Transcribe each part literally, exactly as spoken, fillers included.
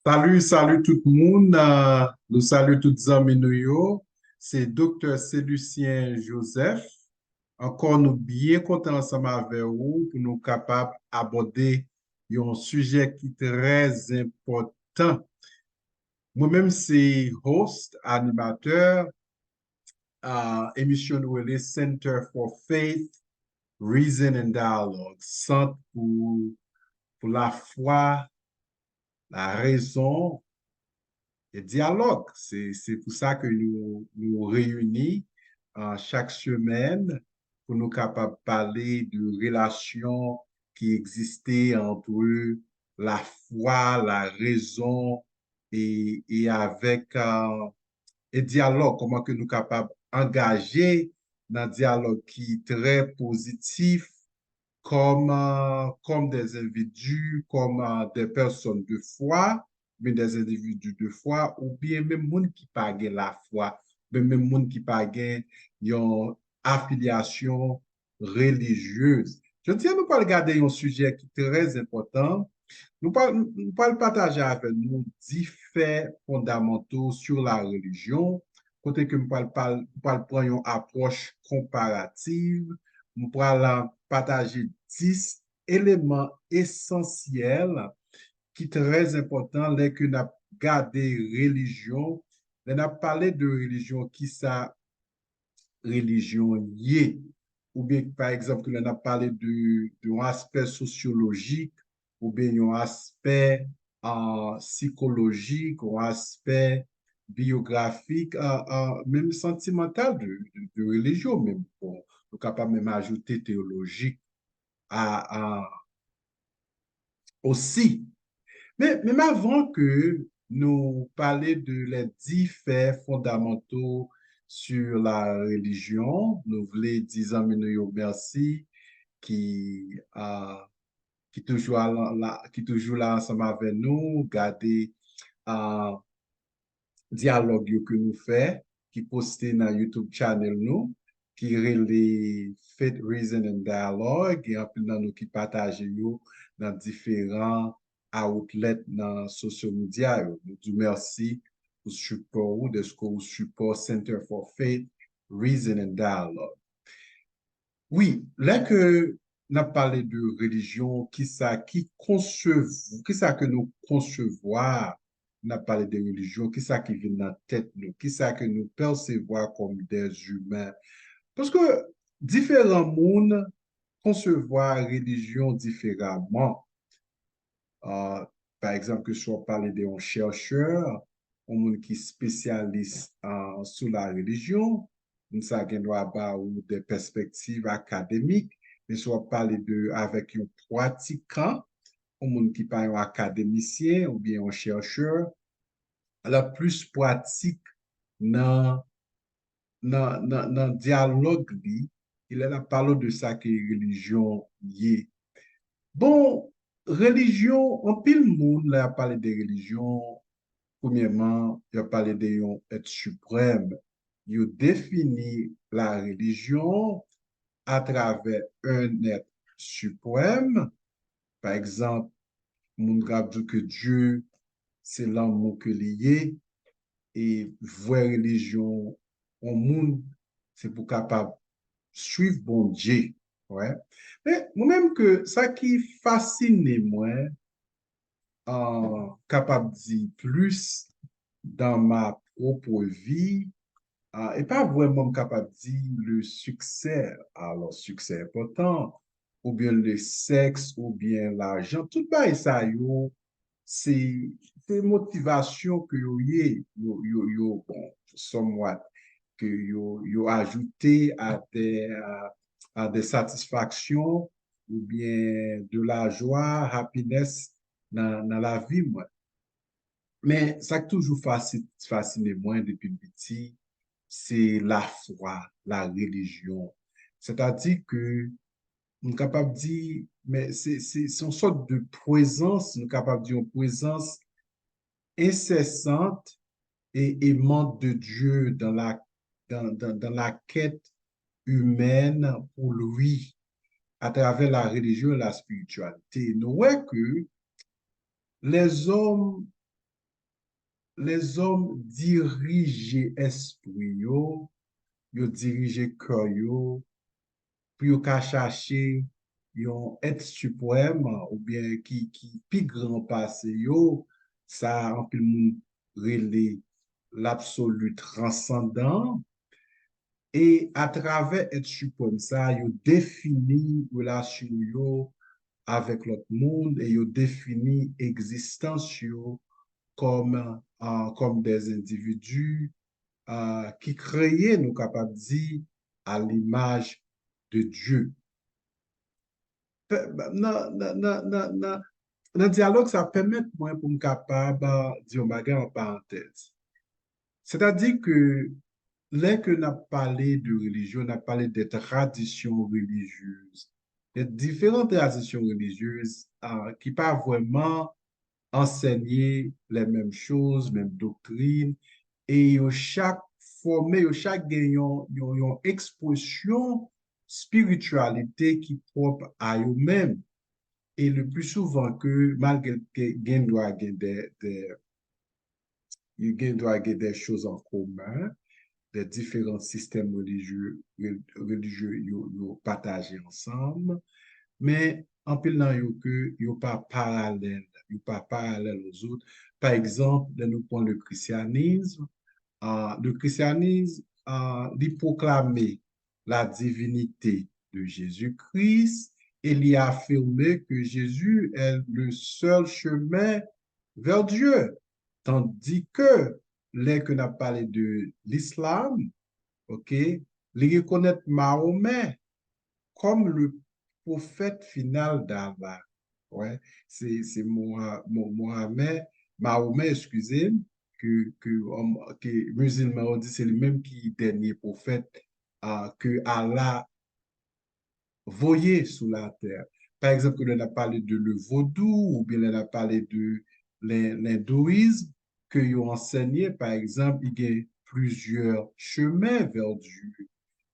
Salut, salut tout moun. Euh, nou salye tout zanmi nou yo. Se Doktè Selusyen Joseph. Ankò, nou byen kontan ansanm avè ou pou nou kapab abòde yon sijè ki trè enpòtan. Mwen menm, se host, animatè, a emisyon nou rele Center for Faith, Reason and Dialogue, Sant pou, pou Lafwa, Larezon e Dyalòg. Se, se pou sa ke nou, nou reyini, a, chak semèn pou nou kapab pale de relasyon ki egziste ant lafwa, larezon e, e avèk, a, e dyalòg, kòman ke nou kapab angaje nan dyalòg ki trè pozitif, kòm, a, kòm des individus, kòm, a, des personnes de foi, oubyen des individus de foi, oubyen menm moun ki pa gen lafwa, oubyen menm moun ki pa gen yon afilyasyon relijyez. Jodi a, nou pral gade yon sijè ki trè enpòtan. Nou pral, nou pral pataje avè nou difè fondamanto sur la religion, kote ke m pral, pral, m pral pran yon apwòch konparativ. M pral, a, pataje dis eleman esansyèl ki trè enpòtan lè ke n ap gade relijyon, lè n ap pale de relijyon, kisa relijyon ye, oubyen, pa egzanp, ke lè n ap pale de, de yon aspè sosyolojik, oubyen yon aspè, a, sikolojik, yon aspè biyografik, a, a, menm santimantal de, de, de relijyon, menm, bon, nou kapab menm ajoute teyolojik a, a, osi. Men, menm avan ke nou pale de les dix faits fondamentaux sur la religion, nou vle di zanmi nou yo mèsi ki, a, ki toujou la, la, ki toujou la ansanm avè nou, gade, a, dyalòg yo ke nou fè, ki poste nan YouTube channel nou, ki rele Faith, Reason and Dialogue, gen anpil nan nou ki pataje yo nan diferan outlet nan social media yo. Nou di w mèsi pou sipò ou, dèske ou sipò Center for Faith, Reason and Dialogue. Wi, lè ke n ap pale de relijyon, kisa ki konsev-, kisa ke nou konsevwa, n ap pale de relijyon, kisa ki vin nan tèt nou, kisa ke nou pèsevwa kòm des humains. Paske diferan moun konsevwa relijyon diferaman. A, pa egzanp, ke si w ap pale de yon chèchè, yon moun ki espesyalis, a, sou la relijyon, moun sa gen dwa ba ou de pèspektiv akademik, men si w ap pale de, avèk yon pratikan, yon moun ki pa yon akademisyen oubyen yon chèchè, l ap plis pratik nan nan, nan, nan dyalòg li, e lè l ap pale w de sa ke relijyon ye. Bon, relijyon, anpil moun, lè y ap pale de relijyon, premyèman, y ap pale de yon èt siprèm. Yo defini la religion à travers un être suprême. Pa egzanp, moun k ap di w ke Dye se lanmou ke li ye, e vrè relijyon yon moun, se pou kapab suiv Bondye. Wè. Men mwen menm ke sa ki fasine mwen, an, kapab di plis dans ma propre vie, an, e pa vrèman m kapab di le succès, alò succès enpòtan, oubyen le sexe, oubyen lajan, tout bagay sa yo, se, se motivasyon ke yo ye, yo, yo, yo, bon, somewhat, ke yo, yo ajoute à des, à, à des satisfactions oubyen de la joie, happiness nan, nan lavi mwen. Men sa k toujou fasi-, fasine mwen depi m piti, se lafwa, la relijyon. Sètadi ke m kapab di, men se, se, se yon sòt de prezans, nou kapab di yon prezans incessante et aimante de Dieu dans la, dans, dans, dans la quête humaine pour lui, à travers la religion et la spiritualité. Nou wè ke lèzòm, lèzòm dirije espri yo, yo dirije kè yo, pou yo ka chache yon èt siprèm oubyen ki, ki pi gran pase yo, sa anpil moun rele l'absolu transcendant. E atravè èt siprèm sa, yo defini relasyon yo avèk lòt moun e yo defini egzistans yo kòm, ah, kòm des individus, ah, ki kreye, nou kapab di, à l'image de Dieu. Pe-, nan, nan, nan, nan, nan, nan dyalòg sa pèmèt mwen pou m kapab, ah, di yon bagay an parantèz. Sètadi ke lè ke n ap pale de relijyon, n ap pale de tradisyon relijyez, de diferan tradisyon relijyez, ah, ki pa vrèman ansèye les mêmes choses, menm doktrin, e yo chak fòme, yo chak gen yon, yon, yon ekspresyon espirityalite ki pwòp a yo menm. E le pli souvan ke, malgre ke gen dwa gen de, de, yo gen dwa gen de choz an komen, de diferan sistèm relijye, re-, relijye yo, yo pataje ansanm, men anpil nan yo ke yo pa paralèl, yo pa paralèl aux autres. Pa egzanp, lè nou pran le christianisme, ah, le christianisme, ah, li pwoklame la divinité de Jésus-Christ et li afirme que Jésus est le seul chemin vers Dieu. Tandis que lè ke n ap pale de l'islam, ok, li rekonèt Mahomet comme le prophète final d'Allah. Wè, se, se Moha-, Mo-, Mohamed, Mahomet, eskize m, ke, ke, um, ke mizilman yo di se li menm ki dènye pwofèt, ah, ke Allah voye sou latè. Pa egzanp, lè n ap pale de le vodou, oubyen lè n ap pale de len-, lendouyizm, ke yo ansèye, pa egzanp, li gen plizyè chemen vè Dye.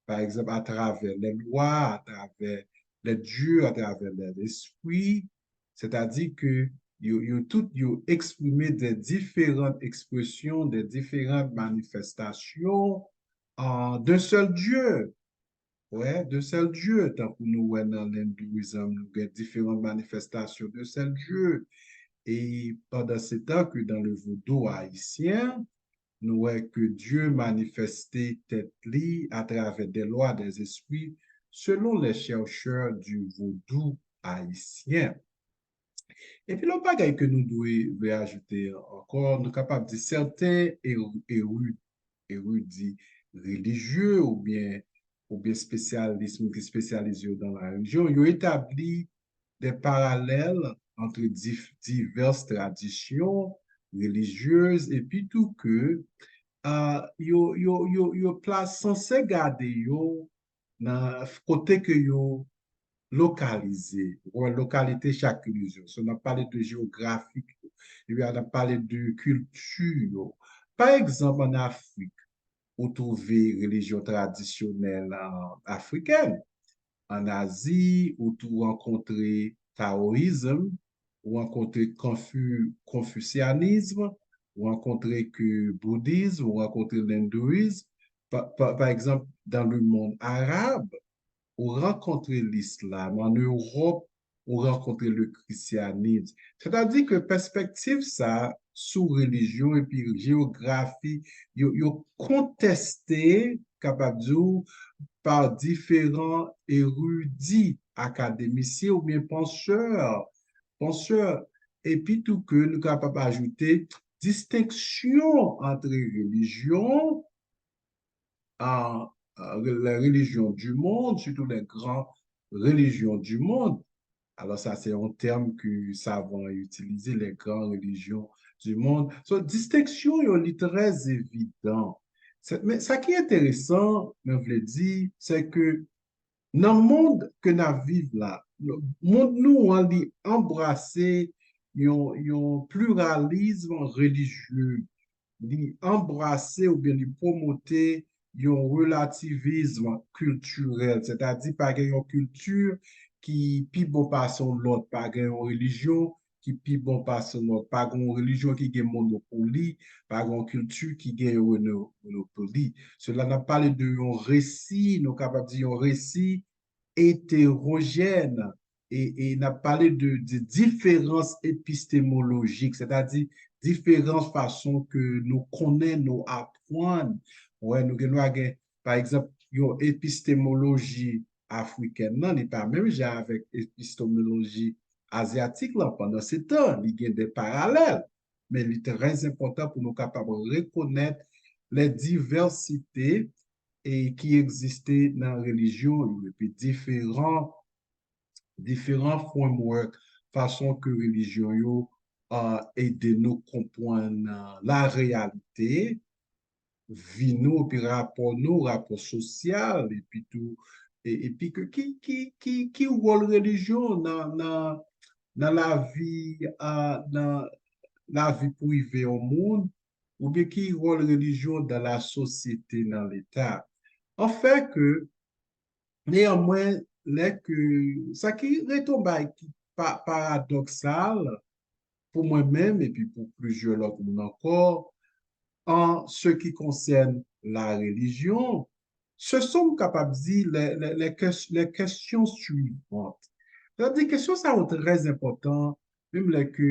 Pa egzanp, atravè lè lwa, atravè lè Dye, atravè lè lespri. Sètadi ke yo, yo tout, yo eksprime de diferan ekspresyon, de diferan manifestasyon, ah, d'un seul Dieu. Wè, d'un seul Dieu, tankou nou wè nan lendouyizm, nou gen diferan manifestasyon d'un seul Dieu. E pandan se tan ke dans le vodou haïtien, nou wè ke Dye manifeste tèt li atravè des lois, des esprits, selon les chercheurs du vodou haïtien. Epi lòt bagay ke nou dwe, dwe ajoute ankò, nou kapab di sèten eru-, eru-, eridi relijye oubyen, oubyen spesyalis, moun ki espesyalize yo dans la religion, yo etabli des parallèles entre dif-, diverses traditions religieuses, epi tou ke, ah, yo, yo, yo, yo plas sanse gade yo nan kote ke yo lokalize, ou wè lokalite chak relijyon. So, n ap pale de jewografik yo, epi n ap pale de kilti yo. Pa egzanp, ann Afrik, ou twouve relijyon tradisyonèl, ah, afrikèn. Ann Azi, ou tou rankontre taoyizm, ou rankontre konfi-, konfisyanizm, ou rankontre ke boudizm, ou rankontre lendouyizm. Pa, pa, pa egzanp, dans le monde arabe, ou rankontre l'islam. An Ewòp, ou rankontre le christianisme. Sètadi ke pèspektiv sa sou relijyon epi jeyografi, yo, yo konteste, kapab di w, pa diferan eridi, akademisyen oubyen pansè, pansè, epi tou ke nou kapab ajoute distenksyon antre relijyon, a, a, les religions du monde, surtout les grandes religions du monde. Alò, sa se yon tèm ke savan yo itilize, les grandes religions du monde. So, distenksyon yo, li trè evidan. Se, men sa ki enteresan, mwen vle di, se ke nan mond ke n ap viv la, mond nou an, li anbrase yon, yon pliralizm relijye, li anbrase oubyen li pwomote yon relativizm kiltirèl, sètadi pa gen yon kilti ki pi bon pase yon lòt, pa gen yon relijyon ki pi bon pase yon lòt, pa gen yon relijyon ki gen monopoli, pa gen yon kilti ki gen yon mono-, monopoli. Sela n ap pale de yon resi, nou kapab di yon resi eterojèn, e, e n ap pale de, de diferans epistemolojik, sètadi diferan fason ke nou konnen, nou aprann. Wè, nou gen dwa gen, pa egzanp, yon epistemoloji afrikèn nan, li pa menm jan avèk epistemoloji azyatik lan. Pandan se tan, li gen de paralèl, men li trè enpòtan pou nou kapab rekonèt les diversités e ki egziste nan relijyon yo, epi diferan, diferan framework, fason ke relijyon yo, a, ede nou konprann, a, la reyalite, vi nou, epi rapò nou, rapò sosyal, epi tou, e, epi ke ki, ki, ki, ki wòl relijyon nan, nan, nan lavi, a, nan lavi prive yon moun, oubyen ki wòl relijyon dans la société, nan Leta. Anfen ke, neyanmwen, lè ke, sa ki rete yon bagay ki pa, paradoksal pou mwen menm epi pou plizyè lòt moun ankò, an se ki konsèn la relijyon, se son m kapab di les, les, les ques-, les questions suivantes. Sètadi, kesyon sa yo trè enpòtan, menm lè ke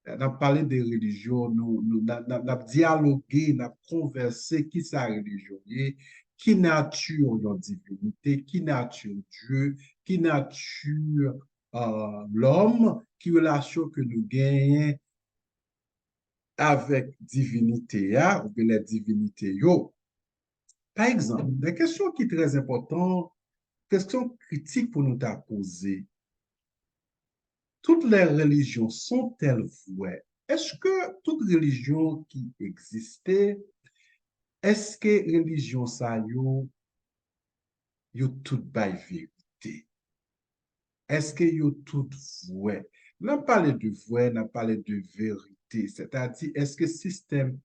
n ap pale de relijyon, nou, nou, n ap, n ap, n ap dyaloge, n ap konvèse, ki sa relijyon ye, ki nati yon divinite, ki nati Dye, ki nati, euh, lòm, ki relasyon ke nou genyen avèk divinite a, oubyen lè divinite yo. Pa egzanp, de kesyon ki trè enpòtan, kesyon kritik pou nou ta poze. Toutes les religions sont-elles vraies? Èske tout relijyon ki egziste, èske relijyon sa yo, yo tout bay verite? Èske yo tout vrè? N ap pale de vrè, n ap pale de verite. Sètadi, èske sistèm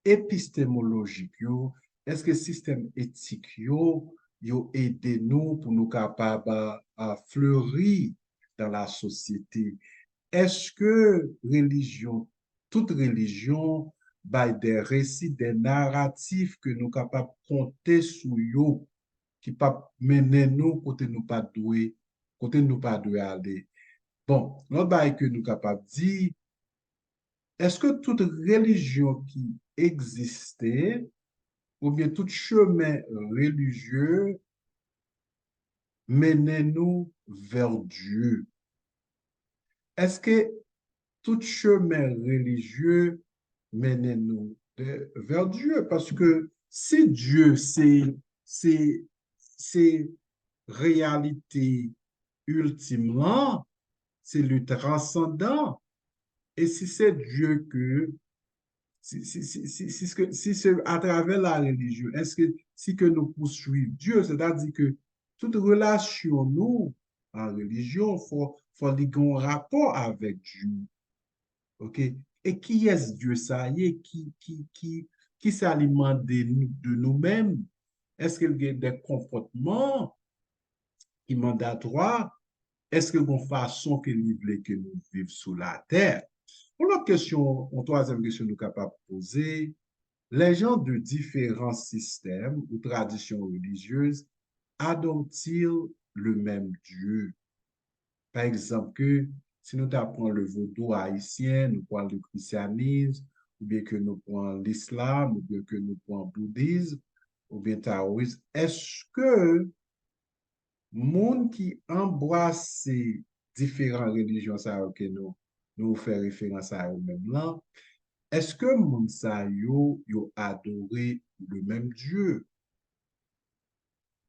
epistemolojik yo, èske sistèm etik yo, yo ede nou pou nou kapab, a, a, fleri dans la société? Èske relijyon, tout relijyon, bay de resi, de naratif ke nou kapab konte sou yo, ki p ap mennen nou kote nou pa dwe, kote nou pa dwe ale? Bon, lòt bagay ke nou kapab di, èske tout relijyon ki egziste, oubyen tout chemen relijye mennen nou vè Dye? Èske tout chemen relijye mennen nou de, vè Dye? Paske si Dye se, se, se reyalite iltim lan, se le transandan, e si se Dye ke, si, si, si, si, si, si se atravè la relijyon, èske si ke nou pouswiv Dye, sètadi ke tout relasyon nou an relijyon, fò, fò li gen yon rapò avèk Dye. Oke? E kiyès Dye sa ye? Ki, ki, ki, ki sa li mande nou, de nou menm? Èske l gen de konpòtman ki mandatwa? Èske gon fason ke li vle ke nou viv sou latè? Yon lòt kesyon, yon twazyèm kesyon nou kapab poze, les gens de différents systèmes ou traditions religieuses adoptent-ils le même Dieu. Pa egzanp, ke si nou ta pran le vodou ayisyen, nou pran le christianisme, oubyen ke nou pran lislam, oubyen ke nou pran boudism, oubyen taoism, èske moun ki anbrase diferan relijyon sa yo ke nou, nou fè referans a yo menm lan, èske moun sa yo, yo adore le menm Dye?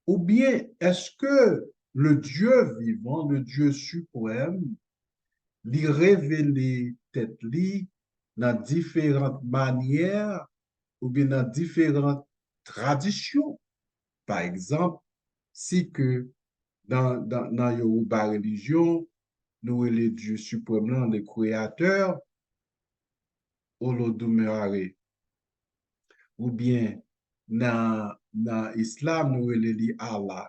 Oubyen èske le Dye vivan, le Dye siprèm, li revele tèt li nan diferan manyè oubyen nan diferan tradisyon? Pa egzanp, si ke nan, nan, nan Yoruba relijyon, nou rele Dye siprèm lan le Créateur, Olodumare. Oubyen nan, nan Islam, nou rele li Allah.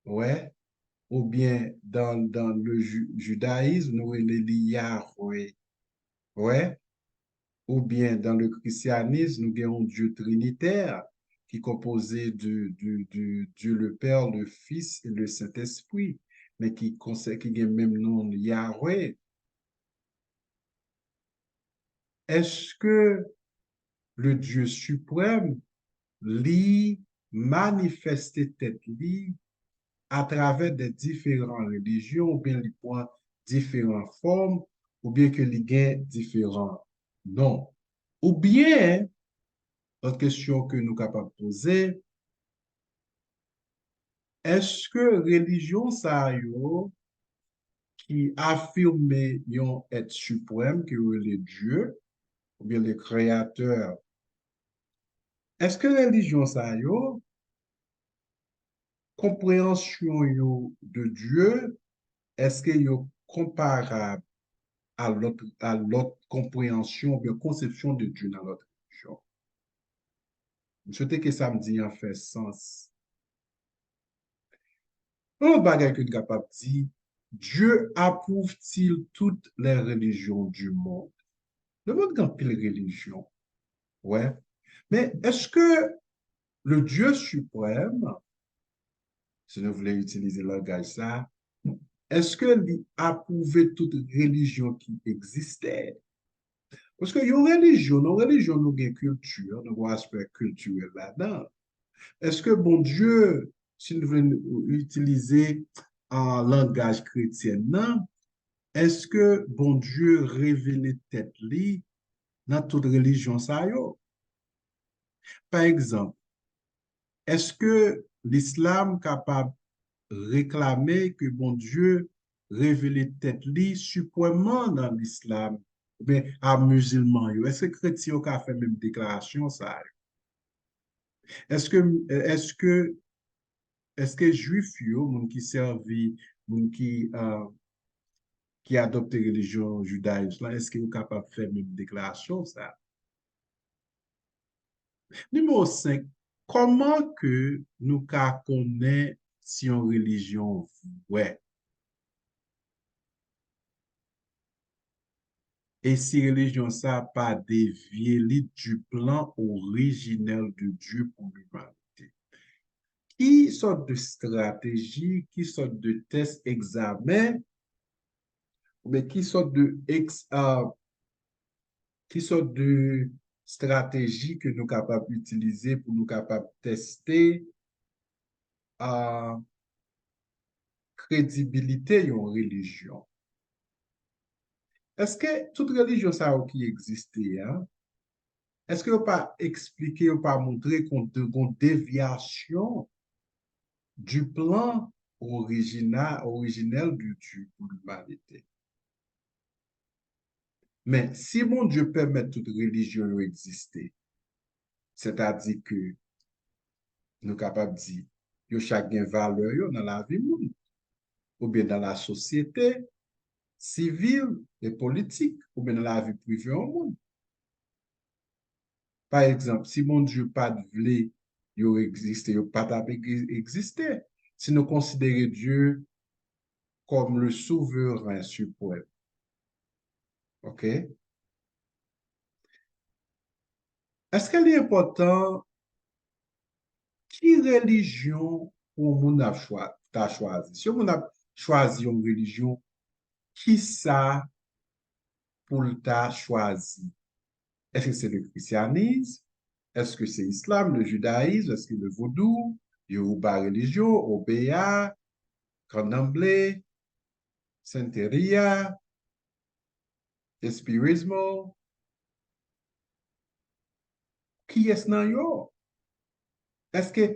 Wè? Oubyen dans, dans le ju- judaïsme, nou rele li Yahweh. Wè? Oubyen dans le christianisme, nou gen yon Dye trinitè ki konpoze de, de, de Dieu le Père, le Fils et le Saint-Esprit, men ki konsè, ki gen menm non Yahweh. Èske le Dye siprèm, li manifeste tèt li atravè de diferan relijyon, oubyen li pran diferan fòm, oubyen ke li gen diferan non? Oubyen, lòt kesyon ke nou kapab poze, èske relijyon sa yo ki afime yon èt siprèm ke yo rele Dye, oubyen le Créateur, èske relijyon sa yo, konpreyansyon yo de Dye, èske yo konparab a lòt, a lòt konpreyansyon oubyen konsepsyon de Dye nan lòt relijyon? M swete ke sa m di an fè sans. Yon lòt bagay ke n kapab di, Dieu approuve-t-il toutes les religions du monde? Lemonn gen anpil relijyon. Wè. Men èske le Dieu suprême, si nou vle itilize langaj sa, èske li apwouve tout relijyon ki egziste? Paske yon relijyon, nan relijyon nou gen kilti, nou gen aspè kiltirèl ladan. Èske Bondye, si nou vle itilize, ah, langaj kretyen nan, èske Bondye revele tèt li nan tout relijyon sa yo? Pa egzanp, èske lislam kapab reklame ke Bondye revele tèt li siprèmman nan lislam, oubyen a mizilman yo? Èske kretyen yo ka fè menm deklarasyon sa yo? Èske, èske, èske jwif yo, moun ki sèvi, moun ki, ah, ki adopte relijyon jidayis lan, èske yo kapab fè menm deklarasyon sa? Nimewo senk, kòman ke nou ka konnen si yon relijyon vrè? E si relijyon sa pa devye li du plan originel de Dieu pour l'humanité? Ki sòt de estrateji, ki sòt de tès egzamen, oubyen ki sòt de eks-, ah, ki sòt de estrateji ke nou kapab itilize pou nou kapab tèste, ah, kredibilite yon relijyon? Èske tout relijyon sa yo ki egziste a, èske yo pa eksplike, yo pa montre kon de, gon devyasyon du plan orijina-, originel de Dieu pour l'humanité? Men, si Bondye pèmèt tout relijyon yo egziste, sètadi ke nou kapab di, yo chak gen valè yo nan lavi moun, oubyen nan lasosyete sivil e politik, oubyen nan lavi prive yon moun. Pa egzanp, si Bondye pa t vle yo egziste, yo pa t ap egzi-, egziste. Si nou konsidere Dye kòm le souveren siprèm. Oke? Èske li enpòtan ki relijyon pou yon moun ap chwa, ta chwazi? Si yon moun ap chwazi yon relijyon, kisa pou l ta chwazi? Èske se le christianisme? Èske se islam, le judaïsme? Èske le vodou, Yoruba relijyon, Obeah, Candomblé, Santeria, Espiritismo? Kiyès nan yo? Èske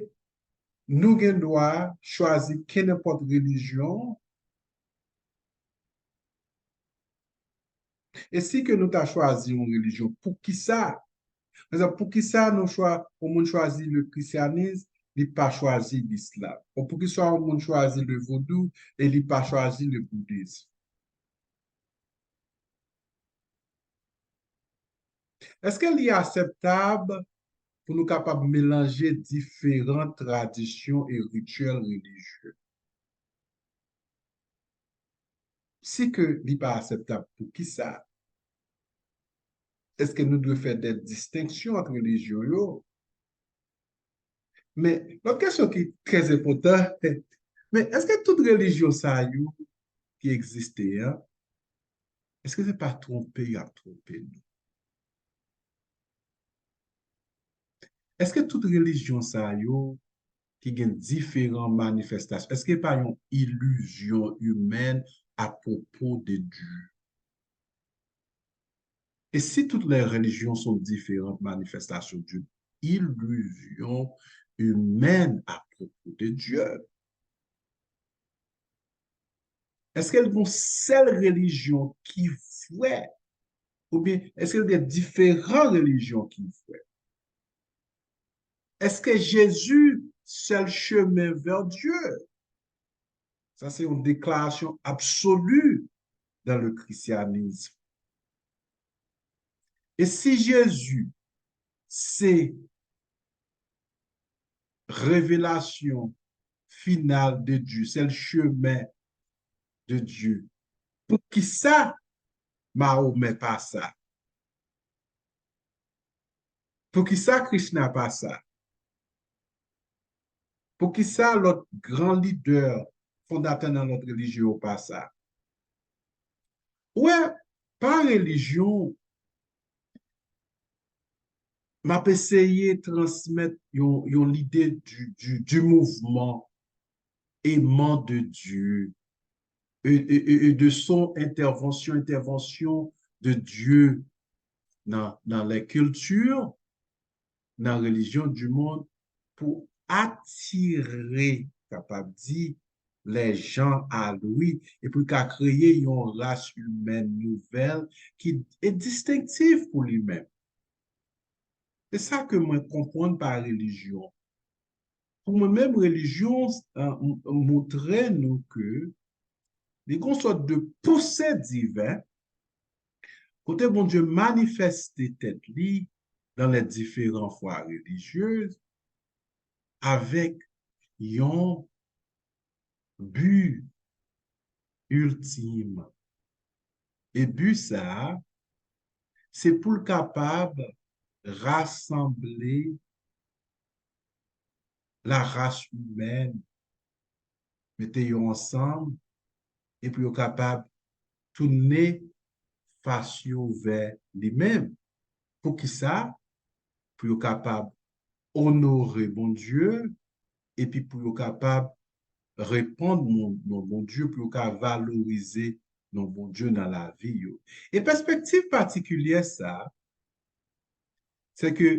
nou gen dwa chwazi kenenpòt relijyon? E si ke nou ta chwazi yon relijyon, poukisa? Pa egzanp, poukisa nou chwa, yon moun chwazi le christianisme, li pa chwazi lislam? Ou poukisa yon moun chwazi le vodou e li pa chwazi le boudism? Èske li akseptab pou nou kapab melanje diferan tradisyon e rityèl relijye? Si ke li pa akseptab, poukisa? Èske nou dwe fè de distenksyon ant relijyon yo? Men, lòt kesyon ki trè enpòtan, men èske tout relijyon sa yo ki egziste an, èske se pa twonpe y ap twonpe nou? Èske tout relijyon sa yo ki gen diferan manifestasyon, èske pa yon ilizyon imèn apwopo de Dye? Et si toutes les religions sont différentes manifestations d'une illusion humaine à propos de Dieu? Èske l gen yon sèl relijyon ki vrè? Oubyen èske l gen diferan relijyon ki vrè? Èske Jezi sèl chemen vè Dye? Sa se yon deklarasyon absoli dans le christianisme. E si Jezi se revelasyon final de Dye, sèl chemen de Dye, poukisa Mahomè pa sa? Poukisa Krishna pa sa? Poukisa lòt gran lidè, fondatè nan lòt relijyon yo pa sa? Ou wè, pa relijyon, m ap eseye transmèt yon, yon lide du, du, du mouvement aimant de Dieu et, et, et, et de son intervention, intervention de Dieu dans, dans les cultures, nan relijyon du monde pou atire, kapab di, les gens à lui, e pou l ka kreye yon ras imèn nouvèl ki e distenktif pou li menm. Se sa ke mwen konprann pa relijyon. Pou mwen menm, relijyon, eh, m-, montre nou ke li gen yon sòt de pouse diven, kote Bondye manifeste tèt li dans les différentes foi religieuses avèk yon bi iltim. E bi sa a, se pou l kapab rasanble la ras imèn, mete yo ansanm, e pou yo kapab tounen fas yo vè li menm. Poukisa? Pou yo kapab onore Bondye, epi pou yo kapab repann non, non Bondye, pou yo ka valorize non Bondye nan lavi yo. E pèspektiv patikilyè sa, se ke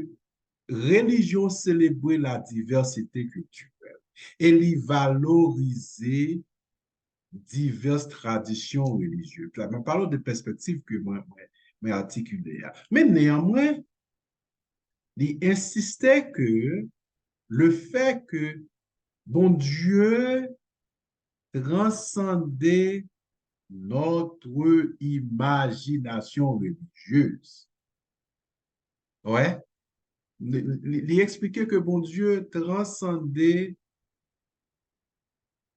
relijyon selebre la divèsite kiltirèl e li valorize divès tradisyon relijye. La, mwen pale de pèspektiv ke mwen, mwen, mwen atikile a. Men neanmwen, li ensiste ke le fè ke Bondye transande notre imagination religieuse. Wè, li, li, li eksplike ke Bondye transande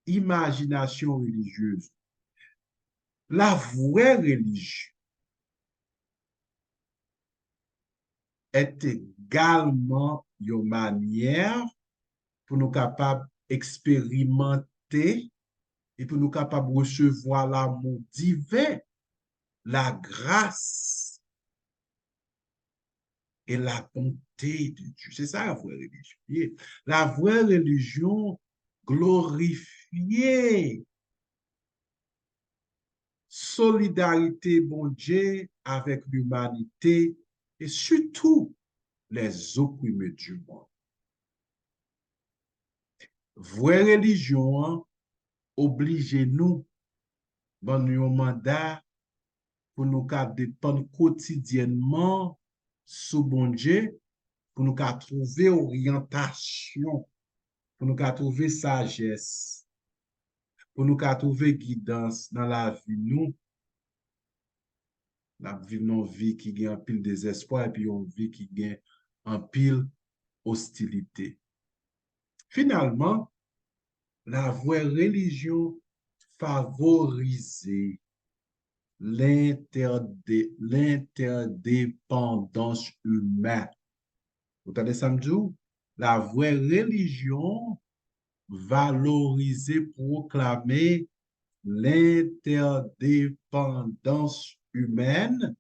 imajinasyon relijyez. La vraie religion est également yon manyè pou nou kapab eksperimante e pou nou kapab resevwa lanmou diven, la grâce et la bonté de Dieu. Se sa vrè relijyon ye. La vrè relijyon glorifye solidarite Bondye avèk limanite e sitou les opprimés du monde. Vrè relijyon an oblije nou, ban nou yon manda pou nou ka depann kotidyènman sou Bondye, pou nou ka twouve oryantasyon, pou nou ka twouve sajès, pou nou ka twouve gidans nan lavi nou. N ap viv nan yon vi ki gen anpil dezespwa epi yon vi ki gen anpil ostilite. Finalman, la vrè relijyon favorize lentède- lentèdepandans imèn. Ou tande sa m di w? La vrè relijyon valorize, pwoklame lentèdepandans imèn,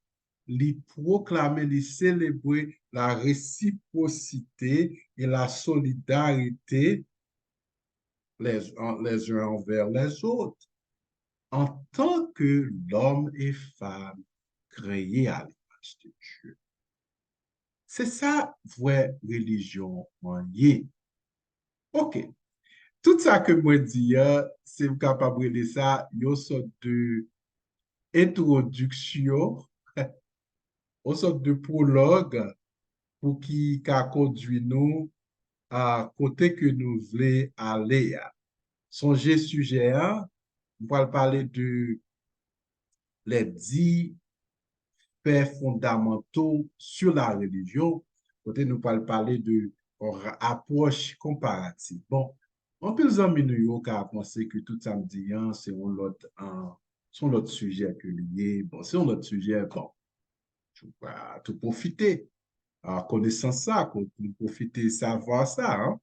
li pwoklame, li selebre la resiprosite e la solidarite les, les uns envers les autres, en tant que l'homme et femme créés à l'image de Dieu. Se sa vrè relijyon an ye. Ok. Tout sa ke mwen di a, se m kapab rele sa yon sòt de entwodiksyon, yon sòt de pwològ pou ki ka kondwi nou a kote ke nou vle ale a. Sonje sijè a, m pral pale de les dix faits fondamentaux sur la religion, kote nou pral pale de yon ra- apwòch konparatif. Bon, anpil zanmi nou yo ka panse ke tout sa m di an, se yon lòt, an, se yon lòt sijè ke li ye. Bon, se yon lòt sijè, bon. Tou, ah, tou pwofite a konesans sa, pou nou pwofite savwa sa, an.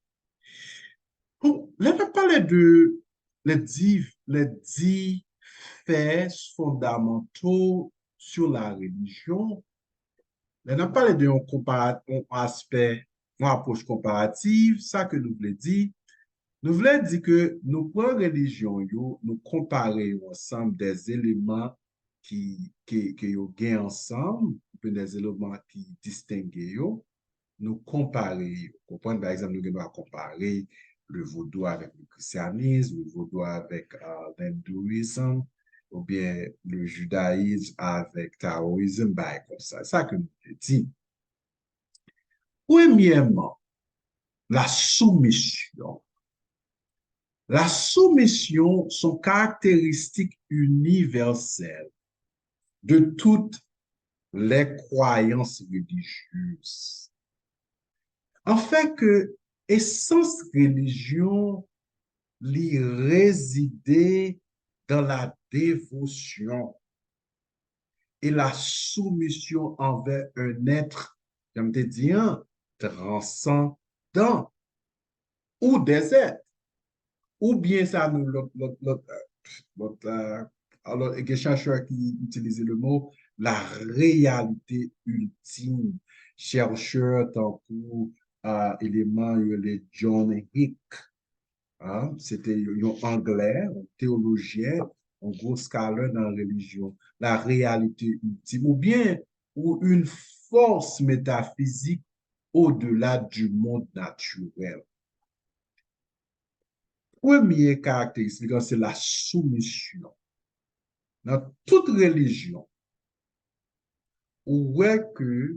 Bon, lè n ap pale de les dix, les dix faits fondamentaux sur la religion, lè n ap pale de yon konpara- yon aspè, yon apwòch konparatif, sa ke nou vle di, nou vle di ke nou pran relijyon yo, nou konpare yo ansanm, des éléments ki, ke, ke yo gen ansanm, oubyen des éléments ki distenge yo, nou konpare yo. Konprann, pa egzanp, nou gen dwa konpare le vodou avèk le christianisme, le vodou avèk, euh, l'hindouisme, oubyen le judaïsme avèk taoïsme, bagay konsa. Sa ke nou vle di. Premyèman, la soumisyon. La soumisyon se yon karakteristik inivèsèl de toutes les croyances religieuses. Anfen ke esans relijyon li rezide dans la dévotion et la soumission envers un être, jan m te di an, transcendant ou des êtres. Oubyen sa nou lòt, lòt, lòt, euh, lòt, euh, alò, gen chèchè ki itilize le mo la réalité ultime. Chèchè tankou, euh, eleman yo rele John Hick. Hein? Se te yon, yon anglè, yon teyolojyen, yon gwo scholar nan relijyon. La réalité ultime, oubyen ou une force métaphysique au-delà du monde naturel. Premye karakteristik lan se la soumisyon. Nan tout relijyon, ou wè ke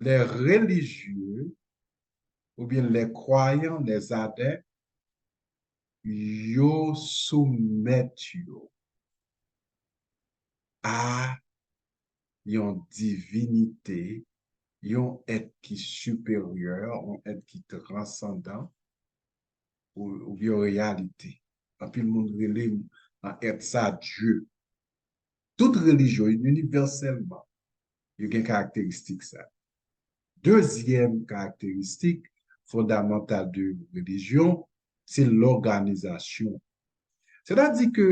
les religieux oubyen les croyants, les adeptes, yo soumèt yo a yon divinite, yon èt ki siperyè, yon èt ki transandan, ou, oubyen yon reyalite. Anpil moun rele, ah, èt sa Dye. Tout relijyon, inivèsèlman, yo gen karakteristik sa. Dezyèm karakteristik, fondamantal de relijyon, se lòganizasyon. Sètadi ke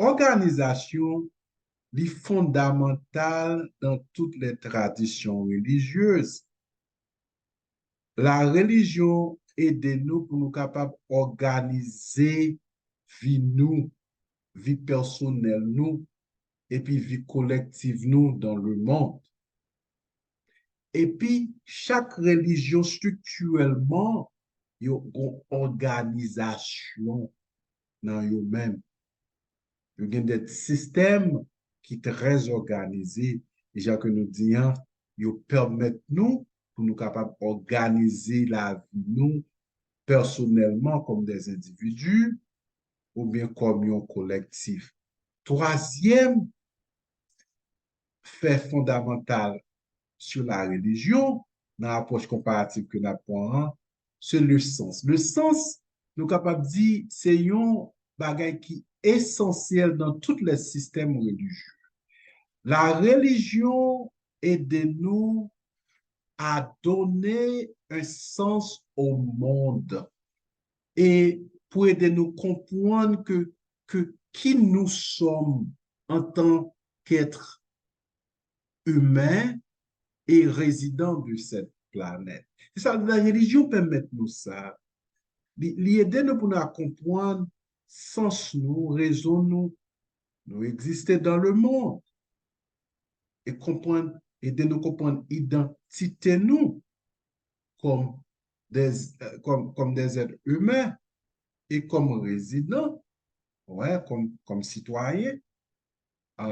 òganizasyon, li fondamantal dans toutes les traditions religieuses. La religion ede nou pou nou kapab òganize vi nou, vi pèsonèl nou, epi vi kolektiv nou dans le monde. Epi, chak relijyon striktirèlman, yo gon òganizasyon nan yo menm. Yo gen de sistèm ki trè òganize. E jan ke nou di an, yo pèmèt nou pou nou kapab òganize lavi nou pèsonèlman kòm de endividi oubyen kòm yon kolektif. Twazyèm fè fondamantal sou la relijyon, nan apwòch konparatif ke n ap pran an, se le sans. Le sans, nou kapab di, se yon bagay ki esansyèl dans tous les systèmes religieux. La religion ede nou à donner un sens au monde. E pou ede nou konprann ke, ke qui nous sommes en tant qu'êtres humains et résidents de cette planète. Se sa, la relijyon pèmèt nou sa. Li, li ede nou pou nou konprann sans nou, rezon nou, nou egziste dans le monde. E konprann, ede nou konprann idantite nou kòm des, kòm, kòm des êtres humains e kòm rezidan, wè, kòm, kòm sitwayen, a,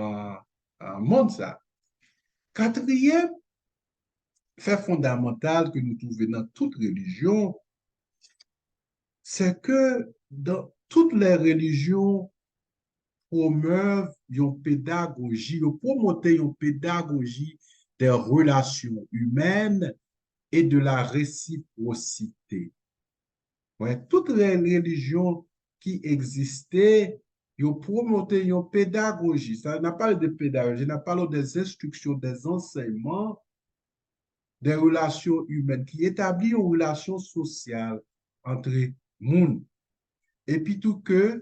a monn sa. Katriyèm fè fondamantal ke nou twouve nan tout relijyon, se ke dans toutes les religions promeuvent yon pedagoji, yo pwomote yon pedagoji des relations humaines et de la réciprocité. Wè, tout re- relijyon ki egziste, yo pwomote yon pedagoji. Sa, n ap pale de pedagoji, n ap pale de enstriksyon, de ansèyman, de relasyon imèn, ki etabli yon relasyon sosyal antre moun. Epi tou ke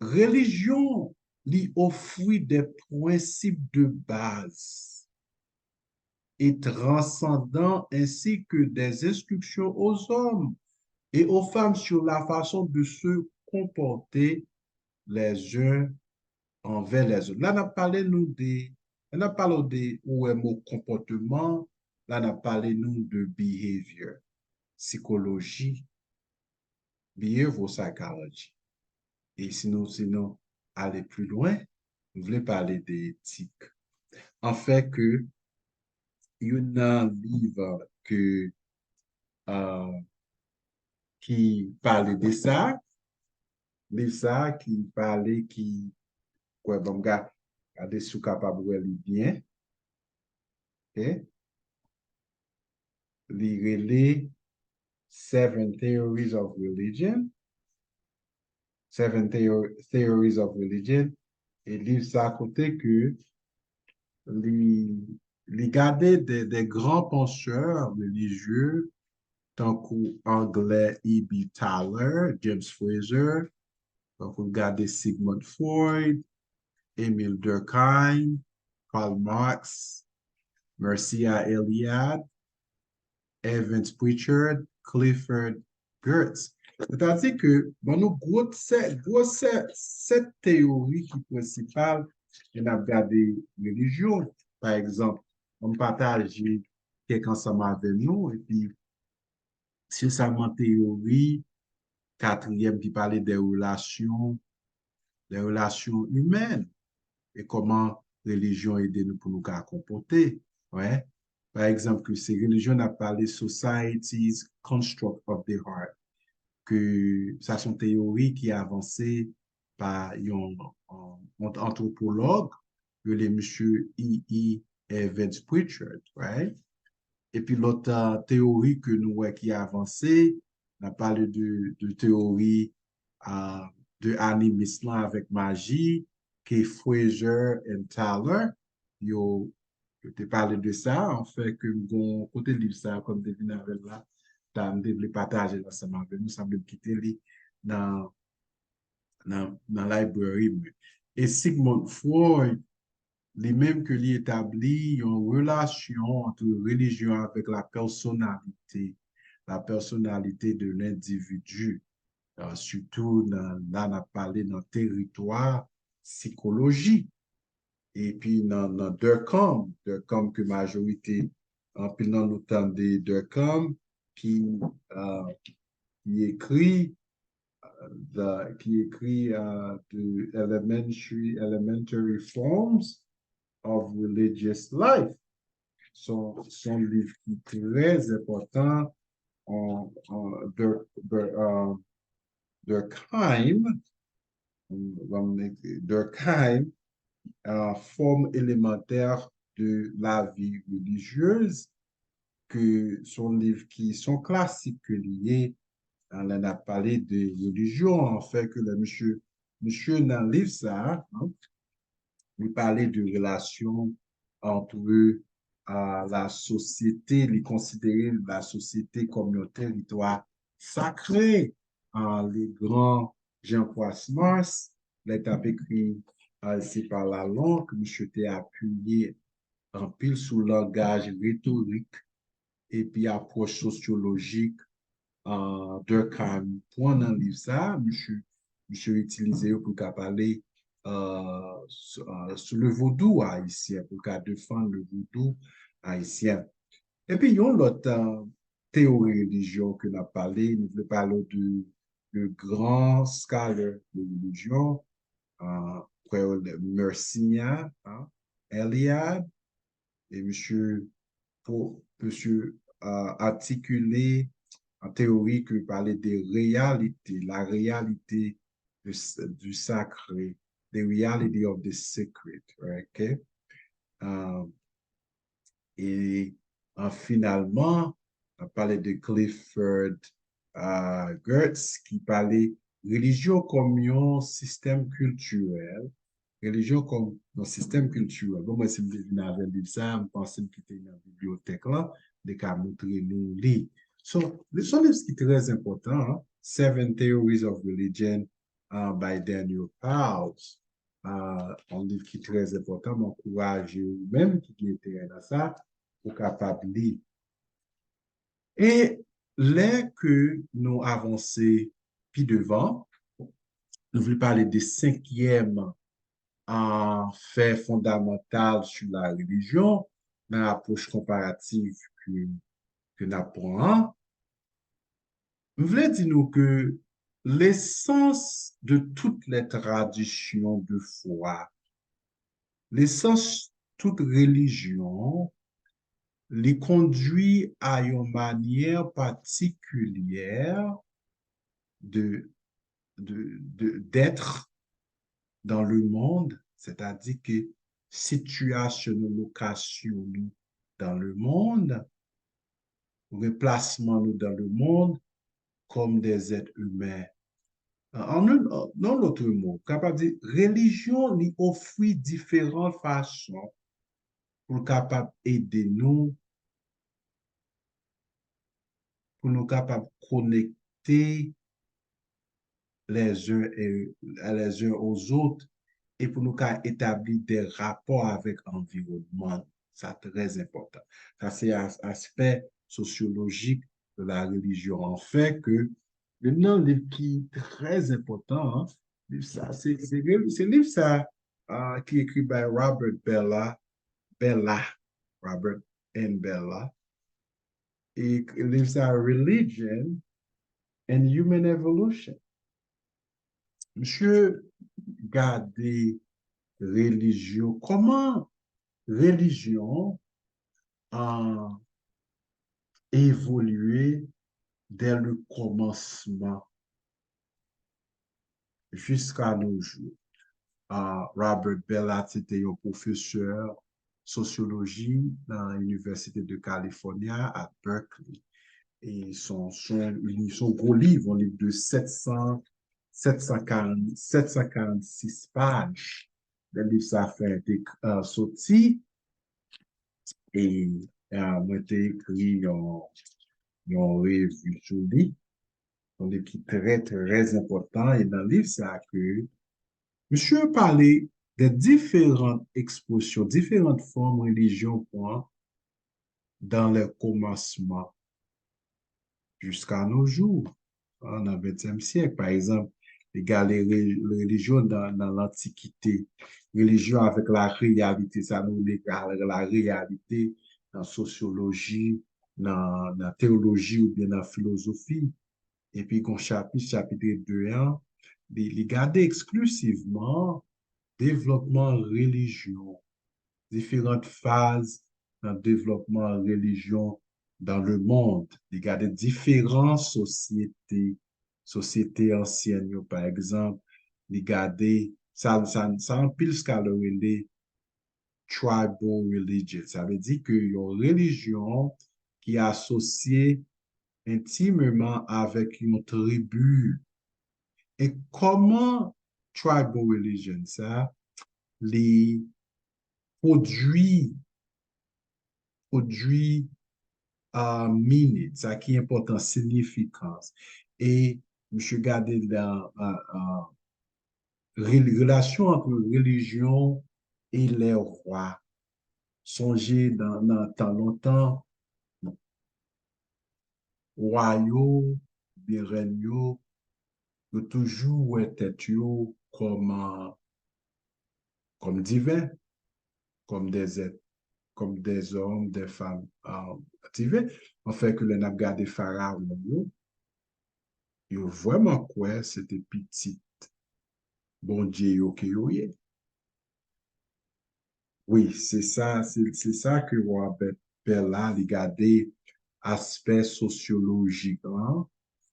relijyon, li ofri de prensip de baz et transcendants ainsi que des instructions aux hommes et aux femmes sur la façon de se comporter les uns envers les autres. La, n ap pale nou de, lè n ap pale de, ou wè mo konpòteman, la, n ap pale nou de behavior, sikoloji, behavioral psychology. E si nou, si nou ale pli lwen, nou vle pale de etik. Anfen ke, youn nan liv ke, euh, ki pale de sa, liv sa ki pale, ki, kwè, ban m ga- gade si w kapab wè li byen. Ok? Li rele Seven Theories of Religion. Seven Theo- Theories of Religion. E liv sa kote ke li, li gade de, de gran pansè relijye tankou anglè E B Thaler, James Frazer, tankou l gade Sigmund Freud, Emile Durkheim, Karl Marx, Mircea Eliade, Evans Pritchard, Clifford Geertz. Sètadi ke ban nou gwo sèt, gwo sèt, sèt teyori ki prensipal lè n ap gade relijyon. Pa egzanp, an m pataje kèk ansanm avè nou, epi espesyalman teyori katriyèm ki pale de relasyon, de relasyon imèn, e kòman relijyon ede nou pou nou ka konpòte. Wè. Pa egzanp, ke se relijyon n ap pale, Society's Construct of the Heart, ke sa se yon teyori ki avanse pa yon, yon antwopològ, rele misye E E Evans Pritchard, right? Epi lòt, uh, teyori ke nou wè ki avanse, n ap pale de, de teyori, uh, de animis lan avèk maji, ke Frazer and Thaler, yo, Yo te pale de sa, anfen, ke m gon kote liv sa, kòm m te vin avè l la, ta, m te vle pataje l ansanm avè nou, sanble m kite li nan, nan, nan library mwen. E Sigmund Freud, li menm ke li etabli yon relasyon ant relijyon avèk la pèsonalite, la personnalité de l'individu. Uh, sitou nan, la n ap pale nan teritwa sikoloji. Epi nan, nan Durkheim, Durkheim ke majorite, anpil nan nou tande Durkheim, ki, uh, ki ekri, uh, the, ki ekri uh, The Elementary, Elementary Forms of Religious Life. Se yon liv ki trè enpòtan, an, an, Dur-, Dur-, uh, Durkheim, Durkheim, uh, Formes élémentaires de la vie religieuse, ke se yon liv ki se yon klasik ke li ye, lè n ap pale de relijyon, anfen ke lè misye, misye nan liv sa a, li pale de relasyon ant uh, la sosyete, li konsidere la sosyete kòm yon teritwa sakre. Uh, le gran Jean Proissmars, lè t ap ekri uh, Se pa lalwa ke misye te apiye anpil sou langaj retorik epi apwòch sosyolojik uh, Durkheim pran nan liv sa a, misye, misye itilize yo pou l ka pale uh, sou, uh, sou le vodou ayisyen, pou l ka defann le vodou ayisyen. Epi yon lòt uh, teyori relijyon ke n ap pale, nou vle pale de, de gran scholar de relijyon, uh, Mercier, uh, Eliade, e misye pou misye uh, atikile an teyori ki pale de reyalite, la reyalite de, du sacré, the reality of the sacred, ok? Uh, e uh, finalman, n ap pale de Clifford uh, Geertz ki pale relijyon kòm yon sistèm kiltirèl, relijyon kòm yon sistèm kiltirèl. Bon, mwen, si m te vin avè liv sa a, m panse m kite nan bibliyotèk lan, m te ka montre nou li. So, li se yon liv ki trè enpòtan, hein? Seven Theories of Religion uh, by Daniel Pals. Uh, yon liv ki trè enpòtan, m ankouraje ou menm ki gen enterè nan sa, ou kapab li. E lè ke nou avanse pi devan, nou vle pale de senkyèm uh, fè fondamantal sou la relijyon nan apwòch konparatif ke, ke n ap pran an. M vle di nou ke lesans de toutes les traditions de foi, lesans tout relijyon, li kondui a yon manyè patikilyè de, de, de, d'être dans le monde, sètadi ke sitiyasyon nou, lokasyon nou dans le monde, oubyen plasman nou dans le monde comme des êtres humains. An, an, an lòt mo, kapab di, relijyon li ofri diferan fason pou l kapab ede nou, pou nou kapab konekte les uns, et, les uns aux autres e pou nou ka etabli de rapò avèk anviwònman. Sa trè enpòtan. Sa se as, aspè sosyolojik de la relijyon. Anfen, ke youn nan liv ki trè enpòtan, hein, liv sa, se, se, se liv sa uh, ki ekri by Robert Bella, Bella, Robert N. Bella. E liv sa, Religion and Human Evolution. Misye gade relijyon, kòman relijyon an evolye dès le commencement jusqu'à nos jours. Uh, Robert Bella se te yon pwofesè sosyoloji nan Université de California at Berkeley. E son, son, li, son gwo liv, yon liv de sèt san, sèt san karant, sèt san karannsis paj. Lè liv sa fè te uh, soti, E, ah, mwen te ekri yon, yon revi sou li, yon liv ki trè, trè enpòtan, e nan liv sa ke misye pale de diferan ekspresyon, diferan fòm relijyon pran dans le commencement jusqu'à nos jours, hein, nan ventyèm syèk. Pa egzanp, li gade re- relijyon nan, nan lantikite. Relijyon avèk la reyalite, sa nou rele la, la reyalite nan sosyoloji, nan, nan teyoloji oubyen nan filozofi. Epi gon chapit, chapit de an, li, li gade eksklizivman devlòpman relijyon, diferan faz nan devlòpman relijyon dans le monde. Li gade diferan sosyete, sosyete ansyèn yo, pa egzanp, li gade, sa, sa, sa anpil scholar rele tribal religion. Sa vle di ke yon relijyon ki asosye entimeman avèk yon tribi. E kòman tribal religion sa, li pwodui, pwodui uh, meaning, sa ki enpòtan, siyifikans. E misye gade nan uh, uh, relasyon ant relijyon e lè wa. Sonje nan, nan tan lontan, wa yo, byen rèn yo, yo toujou wè tèt yo kòm, kòm diven, kòm dèzèt, kòm dèzòm, dèfanm diven. Anfen, ke lè n ap gade farawon yo, yo vrèman kwè se te pitit Bondye yo ke yo ye. Wi, se sa, se, se sa ke Robert Bella, li gade aspè sosyolojik lan,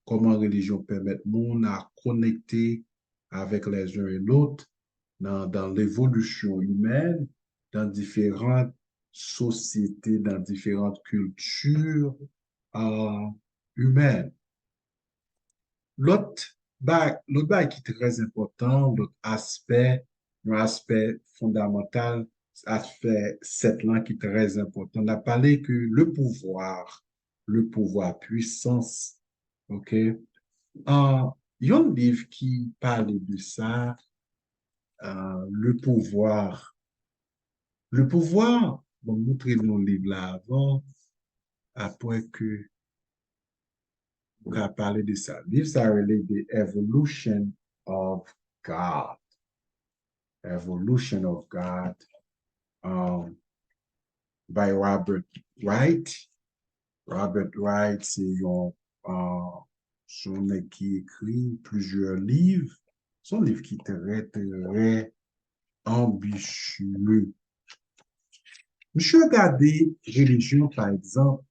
kòman relijyon pèmèt moun a konekte avec les uns et l'autre dans, dans l'évolution humaine, dans différentes sociétés, dans différentes cultures euh, humaines. Lòt bagay, lòt bagay ki trè enpòtan, lòt aspè, yon aspè fondamantal, aspè sèt lan ki trè enpòtan, n ap pale ke le pouvoir, le pouvoir, puissance, ok? Uh, yon liv ki pale de sa, uh, le pouvoir. Le pouvoir, bon, moutre nou liv la avan, apre ke ou ka pale de sa. Liv sa rele The Evolution of God. Evolution of God um, by Robert Wright. Robert Wright se yon uh, se yon nèg ki ekri plizyè liv. Se yon liv ki trè, trè anbisye. Misye gade relijyon, pa egzanp,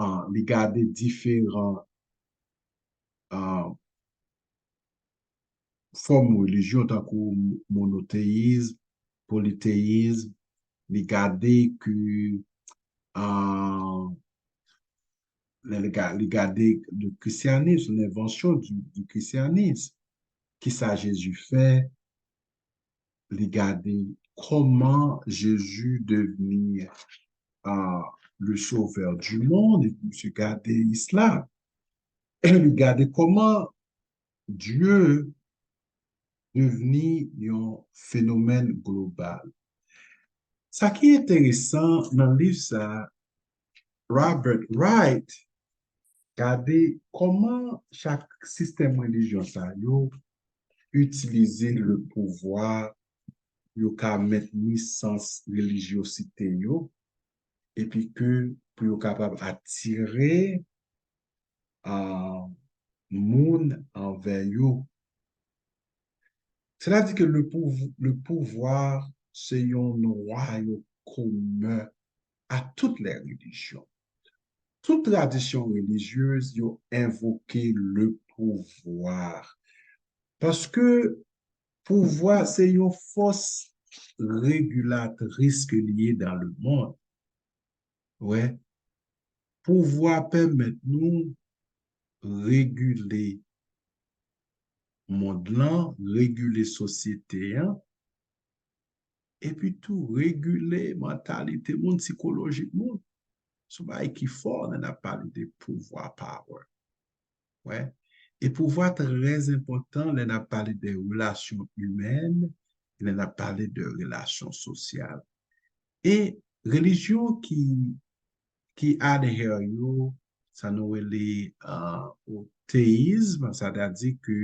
uh, li gade diferan uh, fòm relijyon tankou monoteyizm, politeyizm, li gade ke uh, li gade le christianisme, l'invention du, du christianisme. Kisa Jezi fè? Li gade kòman Jezi devni uh, le sauveur du monde, epi misye gade islam. E li gade kòman Dye devni yon fenomèn global. Sa ki enteresan nan liv sa, Robert Wright gade kòman chak sistèm relijyon sa yo itilize le pouvwa, yo ka mentni sans relijyosite yo, epi ke pou yo kapab atire uh, moun anvè yo. Sètadi ke le, pouv le pouvwa se yon nwayo komen a tout lè relijyon. Tout tradisyon relijyez yo envoke le pouvwa. Paske pouvwa se yon fòs regilatris ke li ye dans le monde. Wè, pouvwa pèmèt nou regile mond lan, regile sosyete an, epi tou regile mantalite moun, sikolojik moun. Se yon bagay ki fò lè n ap pale de pouvwa, power. Wè. E pouvwa trè enpòtan lè n ap pale de relasyon imèn, lè n ap pale de relasyon sosyal. E relijyon ki, ki adhere yo, sa nou rele uh, o teyizm, sètadi ke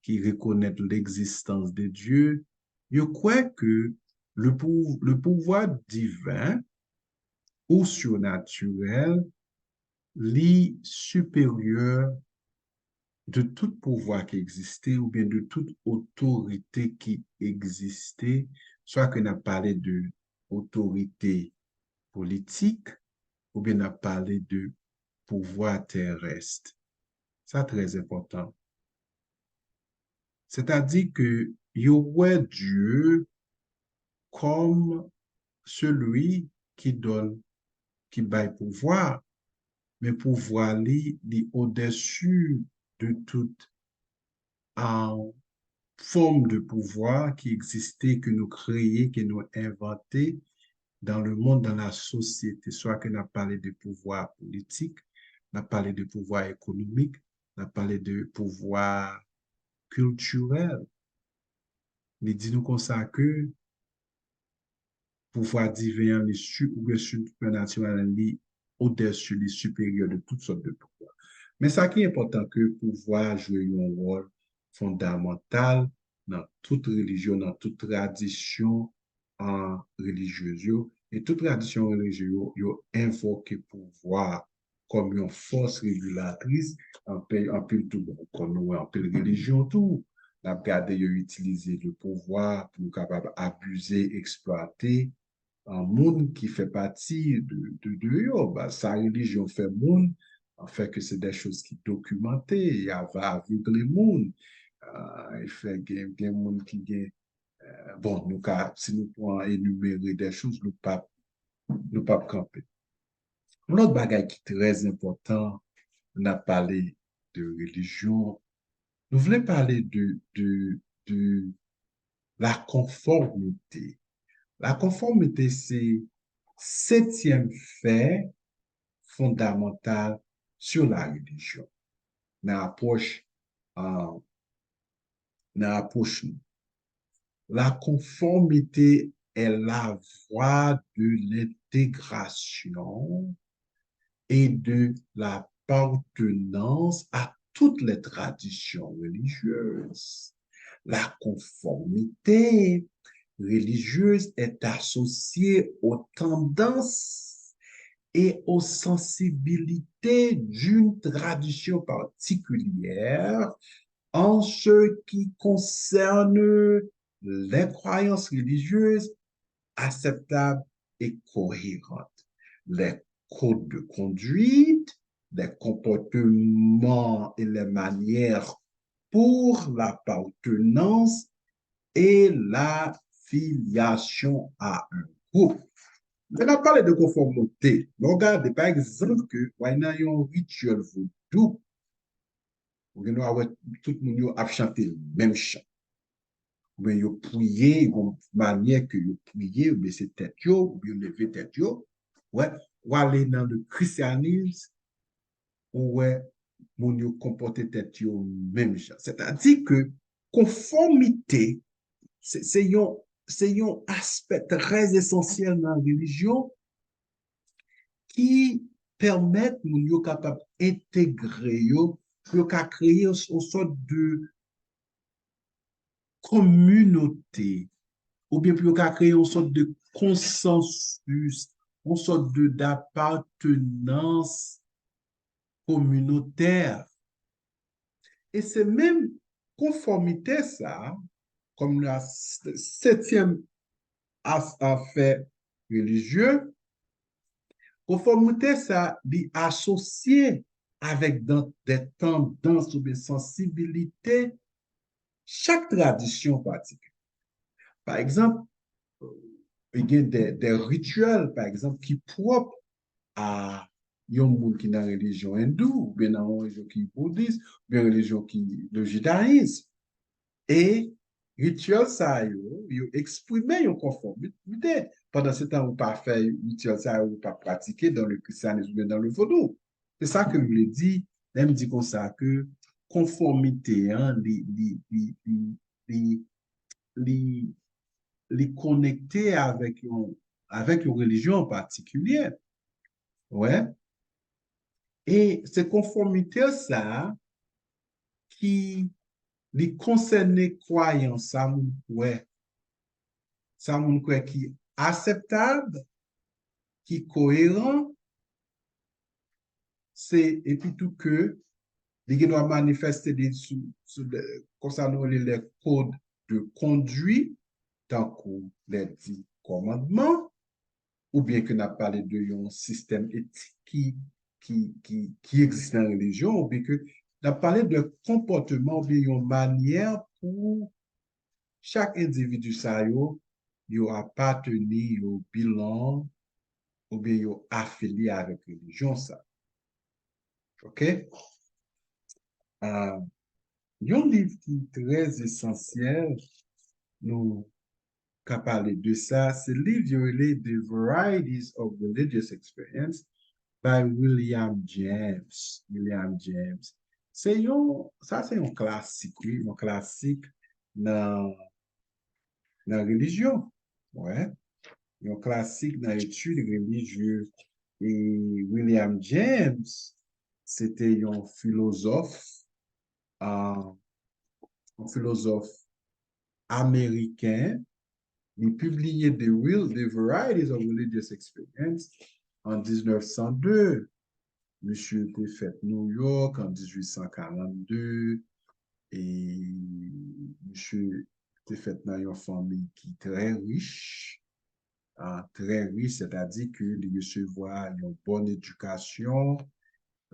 ki rekonèt legzistans de Dye, yo kwè ke le, pou, le pouvwa diven ou surnatirèl, li siperyè de tout pouvwa ki egziste oubyen de tout otorite ki egziste, swa ke n ap pale de otorite politik, oubyen n ap pale de pouvwa terès. Sa trè enpòtan. Sètadi ke yo wè Dye kòm seli ki donn, ki bay pouvwa, men pouvwa li, li odèsi de tout uh, fòm de pouvwa ki egziste, ke nou kreye, ke nou envante dans le monde, dans la société, swa ke n ap pale de pouvwa politik, n ap pale de pouvwa ekonomik, n ap pale de pouvwa kiltirèl. Li di nou konsa ke pouvwa diven an, li si, oubyen sipènatirèl, li odèsi, li siperyè de tout sòt de pouvwa. Men sa ki enpòtan ke pouvwa jwe yon wòl fondamantal nan tout relijyon, nan tout tradisyon an relijyez yo. E tout tradisyon relijye yo, yo envoke pouvwa kòm yon fòs regilatris, anpil, anpil tou, bon, kòm nou wè, anpil relijyon tou. N ap gade yo itilize le pouvwa pou yo kapab abize, eksplwate an moun ki fè pati de, de, de yo. Ba, sa relijyon fè moun, an fè ke se de choz ki dokimante, y a va avegle moun. Uh, e fè gen, gen moun ki gen, uh, bon, nou ka, si nou pran enimere de choz, nou p ap, nou p ap kanpe. Yon lòt bagay ki trè enpòtan, n ap pale de relijyon, nou vle pale de, de, de la konfòmite. La konfòmite se setyèm fè fondamantal sur la religion. Nan apwòch, uh, nan apwòch nou. La conformité est la voie de l'intégration et de l'appartenance à toutes les traditions religieuses. La conformité religieuse est associée aux tendances et aux sensibilités d'une tradition particulière en ce qui concerne les croyances religieuses acceptables et cohérentes, les codes de conduite, les comportements et les manières pour l'appartenance et l'affiliation à un groupe. Lè n ap pale de konfòmite, lè w gade, pa egzanp, ke w al nan yon rityèl vodou, ou gen dwa wè tout moun yo ap chante menm chan. Oubyen yo priye, yon manyè ke yo priye, oubyen se tèt yo, oubyen yo leve tèt yo. Wè, w ale nan le christianisme, ou wè moun yo konpòte tèt yo menm jan. Sètadi ke konfòmite, se, se yon, se yon aspè trè esansyèl nan relijyon ki pèmèt moun yo kapab entegre yo, pou yo ka kreye yon, yon sòt de kominote, oubyen pou yo ka kreye yon sòt de konsansis, yon sòt de, d'apartenans kominotè. E se menm konfòmite sa, kòm la s-, setyèm as-, afè relijye, konfòmite sa, li asosye avèk dan-, de tandans oubyen sansibilite chak tradisyon patikilye. Pa egzanp, gen de, de rityèl, pa egzanp, ki pwòp a yon moun ki nan relijyon endou, oubyen nan yon relijyon ki boudis, oubyen relijyon ki le jidayis. E Rityèl sa yo, yo eksprime yon konfòmite. Pandan se tan ou pa fè rityèl sa yo, ou pa pratike dans le christianisme oubyen dans le vodou. Se sa ke m vle di, lè m di konsa ke konfòmite an, li, li, li, li, li, li, li konekte avèk yon, avèk yon relijyon an patikilye. Wè. E se konfòmite sa a ki li konsène kwayans sa moun kwè. Sa moun kwè ki akseptab, ki koeran, se epi tou ke li gen dwa manifeste li sou, sou de, konsa nou rele les codes de conduite, tankou les dix commandements, oubyen ke n ap pale de yon sistèm etik ki, ki, ki, ki egziste nan relijyon, oubyen ke n ap pale de konpòteman oubyen yon manyè pou chak endividi sa yo, yo apateni, yo belong, oubyen yo afilye avèk relijyon sa. Oke? Ah, yon liv ki trè esansyèl, nou ka pale de sa, se liv yo rele The Varieties of Religious Experience by William James. William James. Se yon, sa se yon klasik, wi, yon klasik nan, nan relijyon. Wè. Yon klasik nan etid relijye. E William James, se te yon filozòf, ah, yon filozòf ameriken. Li pibliye The Will, The Varieties of Religious Experience an diznèf san de. Misye te fèt New York an dizuit san karannde. E misye te fèt nan yon fanmi ki trè rich. Ah, trè rich, sètadi ke li resevwa yon bòn edikasyon.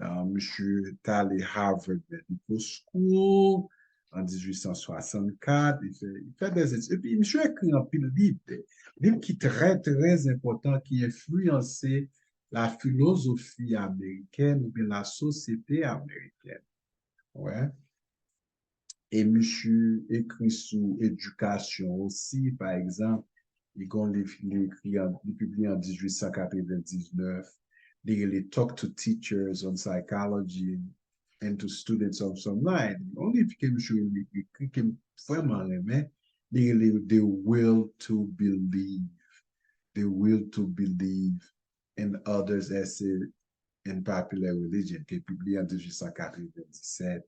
Ah, misye t ale Harvard Medical School an dizuit san swasannkat. Li fè, li fè dè etid. Epi misye ekri anpil liv, liv ki trè, trè enpòtan, ki enfliyanse la filozofi amerikèn oubyen la sosyete amerikèn. Wè. E misye ekri sou edikasyon osi, pa egzanp, li gon liv li ekri an, li pibliye an dizuit san katrevendiznèf, li rele Talk to Teachers on Psychology and to Students of Some Line. Yon liv ke misye ekri ke m vrèman renmen, li rele The Will to Believe. The Will to Believe and Others Essay in Popular Religion, ki pibliye an dizuit san katrevendiset.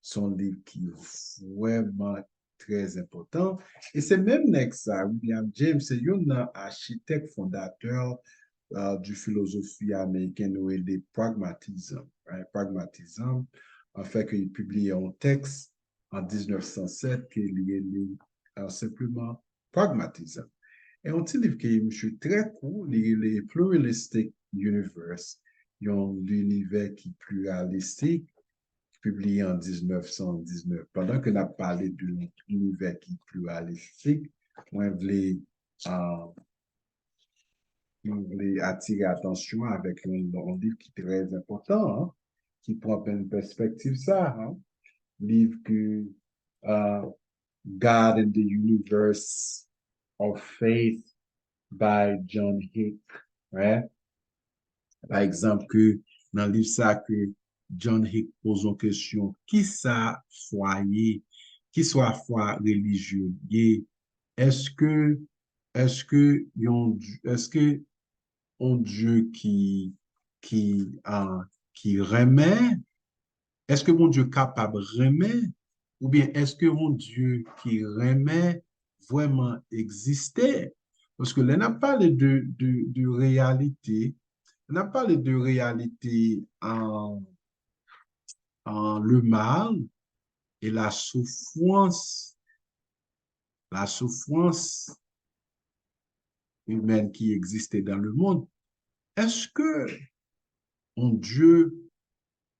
Se yon liv ki vrèman trè enpòtan. E se menm nèg sa, William James, se youn nan achitèk fondatè, euh, du philosophie américaine nou rele pragmatism, right? Pragmatism, anfè ke li pibliye yon tèks an diznèf san sèt ke li rele, euh, senpleman Pragmatism. E yon ti liv ke misye trè kou, li rele Pluralistic Universe, yon linivè ki pliralistik, pibliye an diznèf san diznèf. Pandan ke n ap pale de yon linivè ki pliralistik, mwen vle, ah, mwen vle atire atansyon avèk yon, yon liv ki trè enpòtan, an, ki pran menm pèspektiv sa, an. Liv ke, ah, God and the Universe of Faith by John Hick, right? Pa egzanp, ke nan liv sa ke John Hick poze yon kesyon, kisa fwa ye, kisa fwa relijye ye? Èske, èske yon, èske yon Dye ki, ki, ah, ki renmen? Èske Bondye kapab renmen? Oubyen èske yon Dye ki renmen vrèman egziste? Paske lè n ap pale de, de, de reyalite, lè n ap pale de reyalite an, an le mal et la souffrance, la souffrance humaine qui existe dans le monde, èske yon Dye,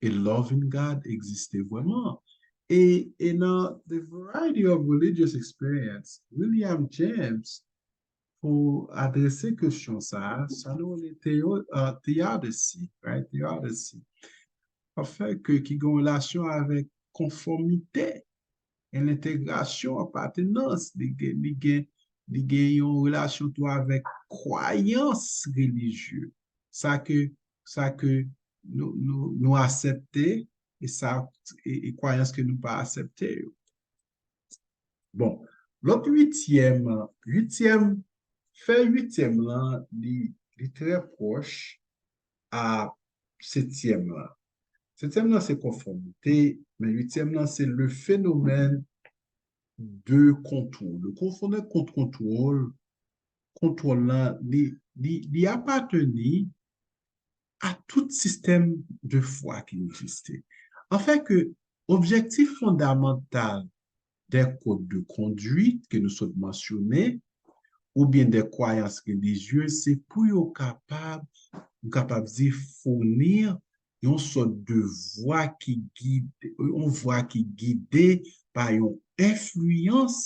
a loving God, egziste vrèman? E, e nan The Variety of Religious Experience, William James, pou adrese kesyon sa a, sa nou rele teo-, euh, theodicy, right? Theodicy. Anfèt, ke, ki gen relasyon avèk konfòmite. gen lentegrasyon, apatenans, li gen, li gen, li gen yon relasyon tou avèk kwayans relijye. Sa ke, sa ke nou, nou, nou aksepte, e sa, e, e kwayans ke nou pa aksepte yo. Bon, lòt uityèm, uityèm, fè uityèm lan, li, li trè pwòch a setyèm lan. Setyèm lan se konfòmite, men uityèm lan se le phénomène de contrôle. Le phénomène de contrôle, kontwòl lan, li, li, li apateni a tout sistèm de fwa ki egziste. Anfen ke objektif fondamantal des codes de conduite ke nou sot mansyone, oubyen des croyances religieuses, se pou yo kapab, nou kapab di, founi yon sòt de vwa ki gide, yon vwa ki gide pa yon enfliyans,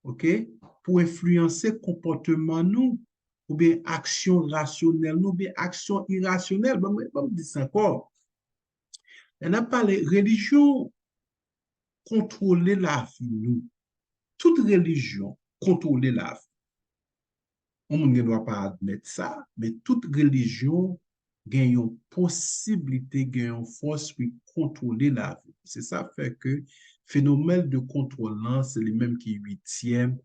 ok, pou enfliyanse konpòteman nou, oubyen aksyon rasyonèl nou, oubyen aksyon irasyonèl. Ban m, ban m di sa ankò. Lè n ap pale relijyon, kontwole lavi nou. Tout relijyon kontwole lavi. Yon moun gen dwa pa admèt sa, men tout relijyon gen yon posiblite, gen yon fòs pou kontwole lavi. Se sa fè ke fenomèn de kontwòl lan, se li menm ki uityèm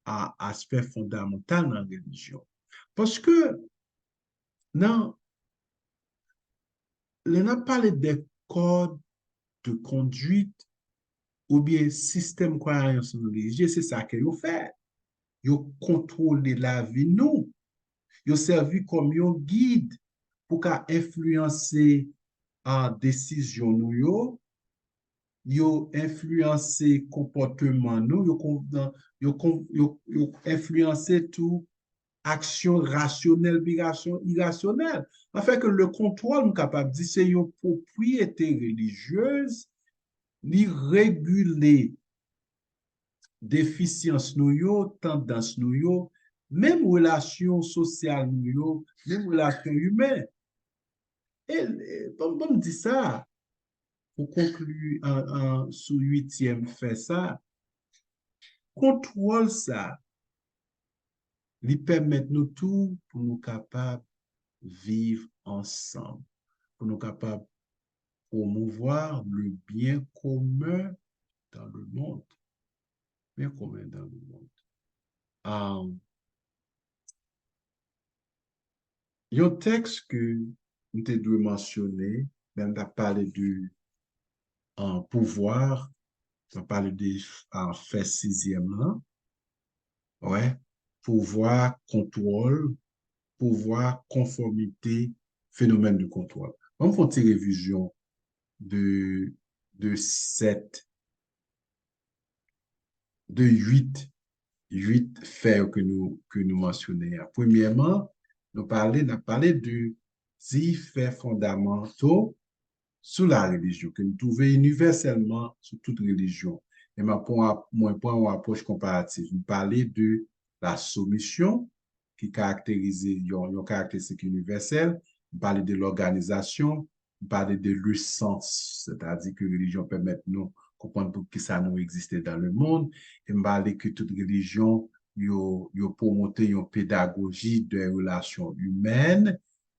a aspè fondamantal nan relijyon. Paske nan, lè n ap pale de code de conduite oubyen sistèm kwayans relijye, se sa ke yo fè. Yo kontwole lavi nou. Yo sèvi kòm yon gid pou ka enfliyanse, a, desizyon nou yo. Yo enfliyanse konpòteman nou. Yo, kon- yo, kon- yo, yo enfliyanse tou aksyon rasyonèl, bi- aksyon irasyonèl. Anfen ke le contrôle, m kapab di, se yon pwopriyete relijyez, li regile defisyans nou yo, tandans nou yo, menm relasyon sosyal nou yo, menm relasyon imen. E, e, ban m, ban m di sa, pou konkli an, an, sou uityèm fè sa, kontwòl sa, li pèmèt nou tou pou nou kapab viv ansanm, pou nou kapab promouvoir le bien commun dans le monde. Bien commun dans le monde. Um, yon tèks ke m te dwe mansyone, lè m t ap pale de, uh, pouvwa, m ap pale de, uh, fè sizyèm lan. Wè, pouvwa, kontwòl, pouvwa, konfòmite, fenomèn de kontwòl. Ban m fè yon ti revizyon de, de sèt, de uit, uit fè yo ke nou, ke nou mansyone a. Premyèman, nou pale, n ap pale de dix faits fondamentaux sou la relijyon, ke nou twouve inivèsèlman sou tout relijyon. E mwen pran, mwen pran yon apwòch konparatif. M pale de la soumission, ki karakterize yon, yon karakteristik inivèsèl. M pale de l'organisation, m pale de le sens, sètadi ke relijyon pèmèt nou konprann poukisa nou egziste dans le monde. E m pale ke tout relijyon, yo, yo pwomote yon pedagoji de relasyon imèn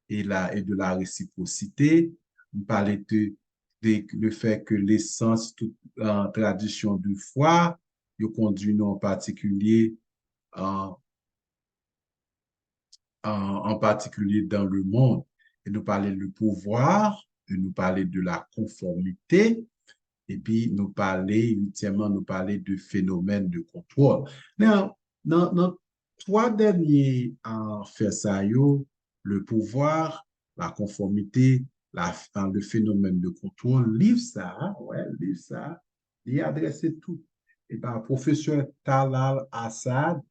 e la, e de la resiprosite. M pale de, de le fait que l'essence tout, uh, tradisyon de fwa, yo kondui nou an patikilye, uh, uh, an patikilye dans le monde. E nou pale le pouvoir, e nou pale de la konfòmite, epi nou pale, uityèmman, nou pale de fenomèn de kontwòl. Nan, nan, nan twa dènye, uh, fè sa yo, le pouvoir, la conformité, la, uh, le phénomène de contrôle, liv sa, wè, liv sa, li adrese tout. E pa pwofesè Talal Asad,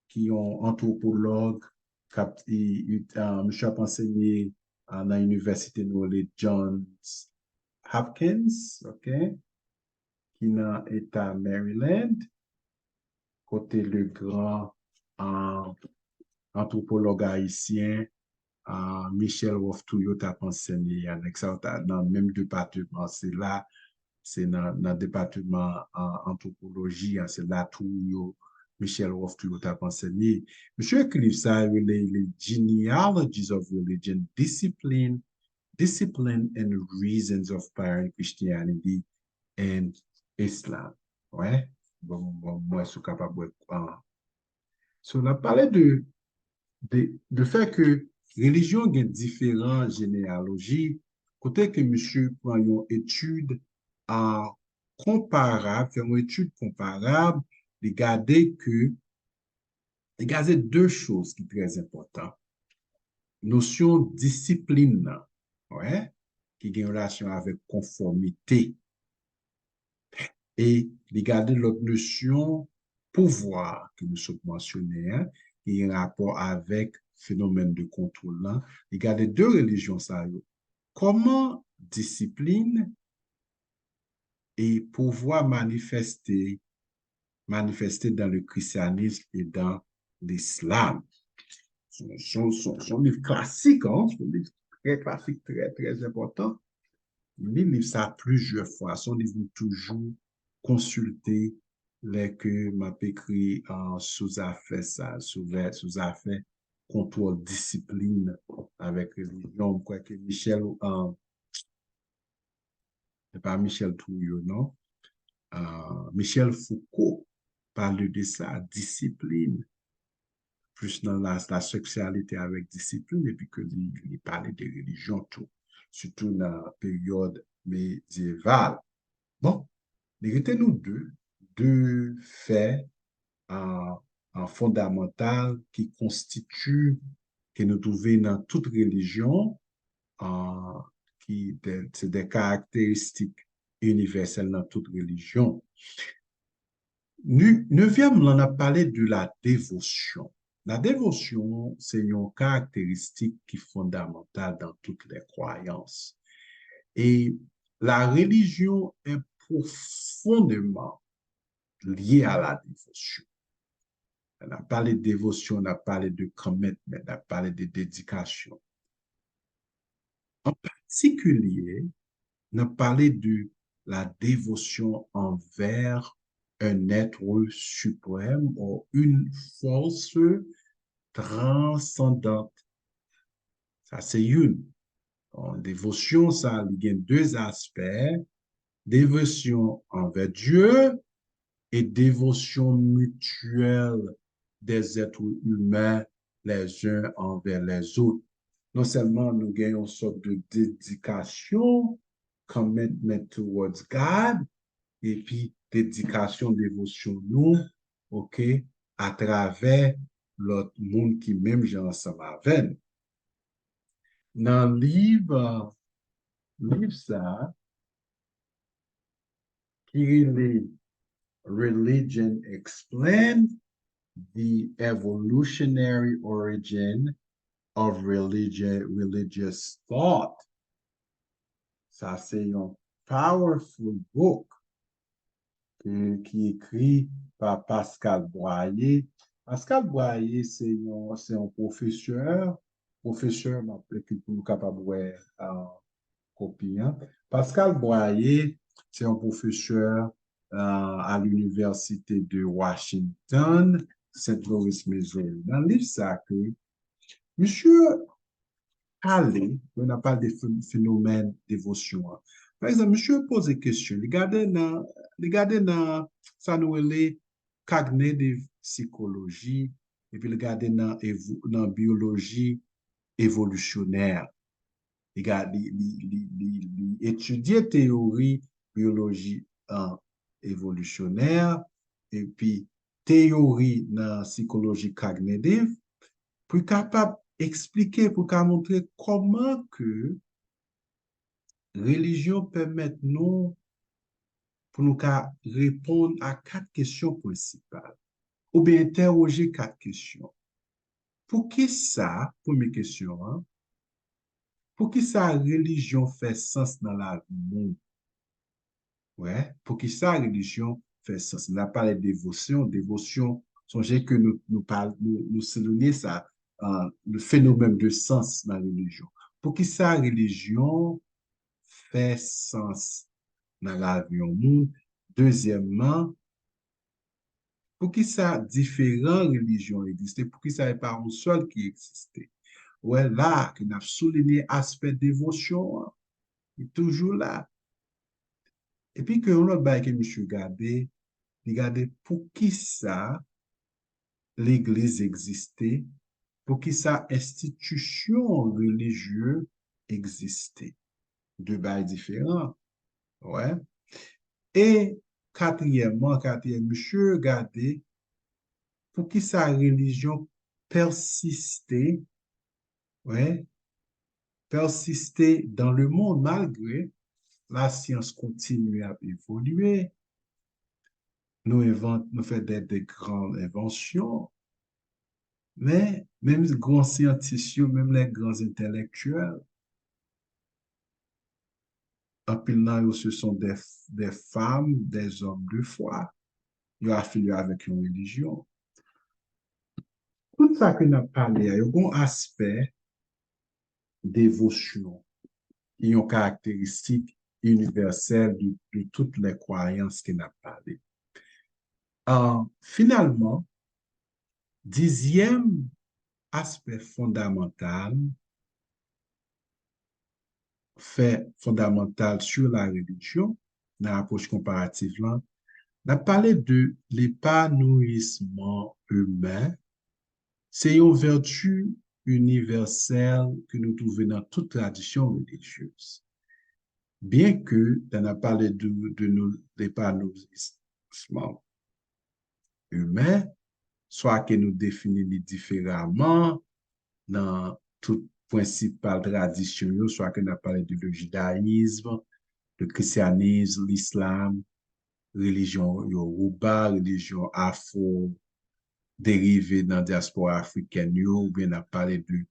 ki yon antwopològ, k ap, i, i, uh, misye ap ansenye, uh, nan inivèsite nou rele Johns Hopkins, ok, ki nan eta Maryland, kote le gran, uh, antwopològ ayisyen, uh, Michel Wolf Touillot t ap ansenye a. Nèg sa yo ta nan menm depatman, se la se nan, nan depatman, uh, antwopoloji a, se Latouyo, Michel Rolph Trouillot t ap ansenye. Misye ekri liv sa, yo rele The Genealogies of Religion, Discipline, Discipline and Reasons of Pioneer Christianity and Islam. Wè, bon, bon, mwen sou kapab wè. Uh, so, n ap pale de, de, de fè ke relijyon gen diferan jeneyaloji, kote ke misye pran yon etid a konparab, fè yon etid konparab, li gade ke, li gade de choz ki trè enpòtan. Nosyon disiplin nan, wè, ki gen relasyon avèk konfòmite. E li gade lòt nosyon pouvwa ke nou sot mansyone an, ki gen rapò avèk fenomèn de kontwòl lan. Li gade de relijyon sa yo. Kòman disiplin e pouvwa manifeste, manifeste dans le christianisme et dans l'islam. Se yon, se yon, se yon, se yon liv klasik, hein, se yon liv trè klasik, trè, trè enpòtan. M li liv sa plizyè fwa. Se yon liv m toujou konsilte lè ke m ap ekri, uh, sou zafè sa, sou vè, sou zafè kontwòl disiplin avèk relijyon. M kwè ke Michel, uh, se pa Michel Trouillot, non. Uh, Michel Foucault pale de sa, disiplin, plis nan la, la seksyalite avèk disiplin, epi ke li, li pale de relijyon tou, sitou nan peryòd medyeval. Bon, li rete nou de, de fè, uh, uh, fondamantal ki konstitye, ke nou twouve nan tout relijyon, uh, ki de, se de karakteristik inivèsèl nan tout relijyon. Ne-, nevyèm lan, n ap pale de la devosyon. La devosyon, se yon karakteristik ki fondamantal dans toutes les croyances. Et la religion est profondément liée à la dévotion. N ap pale de devosyon, n ap pale de commitment, n ap pale de dedikasyon. An patikilye, n ap pale de la dévotion envers un être suprême ou une force transcendante. Sa se youn. Bon, devosyon sa, li gen de aspè. Devosyon anvè Dye e devosyon mityèl des êtres humains les uns envers les autres. Non sèlman nou gen yon sòt de dedikasyon, commitment towards God, epi dedikasyon, devosyon nou, oke, atravè lòt moun ki menm jan ansanm avè n. Nan liv, liv sa, ki rele Religion Explained, The Evolutionary Origin of Religion, Religious Thought. Sa se yon powerful book ke, ki ekri pa Pascal Boyer. Pascal Boyer se yon, se yon pwofesè, pwofesè, m ap ekri pou nou kapab wè, uh, kopi an. Pascal Boyer se yon pwofesè, uh, à l'Université de Washington, Saint Louis, Missouri. Nan liv sa ke misye pale, lè n ap pale de fè-, fenomèn devosyon an. Pa egzanp, misye poze kesyon, li gade nan, li gade nan sa nou rele cognitive psychology, epi li gade nan evo-, nan biyoloji evolisyonè. Li ga-, li, li, li, li, li etidye teyori biyoloji, uh, evolisyonè, epi teyori nan sikoloji kognitif, pou l kapab eksplike, pou l ka montre kòman ke relijyon pèmèt nou pou nou ka reponn a kat kesyon prensipal, oubyen entèwoje kat kesyon. Poukisa, premye kesyon an, poukisa relijyon fè sans nan lavi moun? Wè, poukisa relijyon fè sans? N ap pale de devosyon, devosyon, sonje ke nou, nou pale, nou, nou souliye sa, uh, le phénomène de sens nan relijyon. Poukisa relijyon fè sans nan lavi yon moun. Dezyèmman, poukisa diferan relijyon egziste? Poukisa e pa yon sèl ki egziste? Ou wè la ke n ap soulinye aspè devosyon an. Li toujou la. Epi ke yon lòt bagay ke misye gade, li gade poukisa legliz egziste, poukisa enstitisyon relijye egziste. De bagay diferan. Wè. E katriyèmman, katriyèm, misye gade poukisa relijyon pèsiste, wè, pèsiste dans le monde, malgre lasyans kontinye ap evolye. Nou envant, nou fè de, de gran envansyon. Men, menm gran syantis yo, menm les grands intellectuels, anpil nan yo, ce sont des, des femmes, des hommes de foi. Yo afilye avèk yon relijyon. Tout sa ke n ap pale a, yo gon aspè devosyon, ki yon karakteristik inivèsèl de, de toutes les croyances ke n ap pale. An, finalman, dizyèm aspè fondamantal, fè fondamantal sur la religion, nan apwòch konparatif lan, n ap pale de l'épanouissement humain, se yon vèti inivèsèl ke nou twouve nan tout tradisyon relijyez. Byenke, lè n ap pale de, de nou, l'épanouissement humain, swa ke nou defini li diferaman nan tout prensipal tradisyon yo, swa ke n ap pale de le judaïsme, le christianisme, l'islam, relijyon yoruba, relijyon afro derive nan dyaspora afrikèn yo, oubyen n ap pale de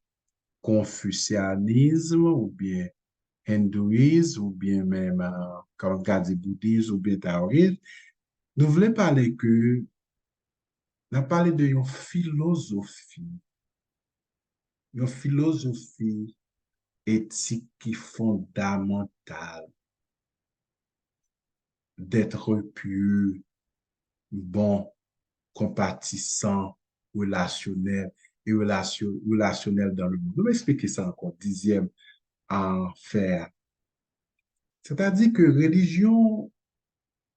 konfisyanism, oubyen hindouyism, oubyen menm, euh, kòman m ka di, boudism, oubyen taoyism. Nou vle pale ke n ap pale de yon filozofi, yon filozofi etik ki fondamantal, d'être pieux, bon, konpatisan, relasyonèl, e relasyon, relasyonèl dans le monde. Nou eksplike sa ankò, dizyèm afè a. Sètadi ke relijyon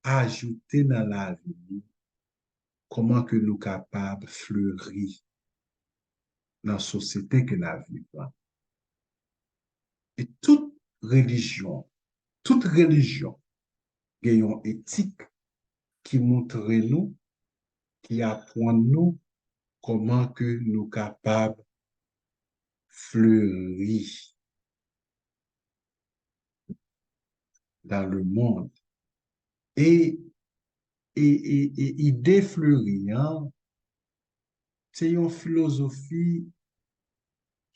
ajoute nan lavi nou, kòman ke nou kapab fleri nan sosyete ke n ap viv la. E tout relijyon, tout relijyon gen yon etik ki montre nou, ki aprann nou kòman ke nou kapab fleri dans le monde. E, e, e, e ide fleri an, se yon filozofi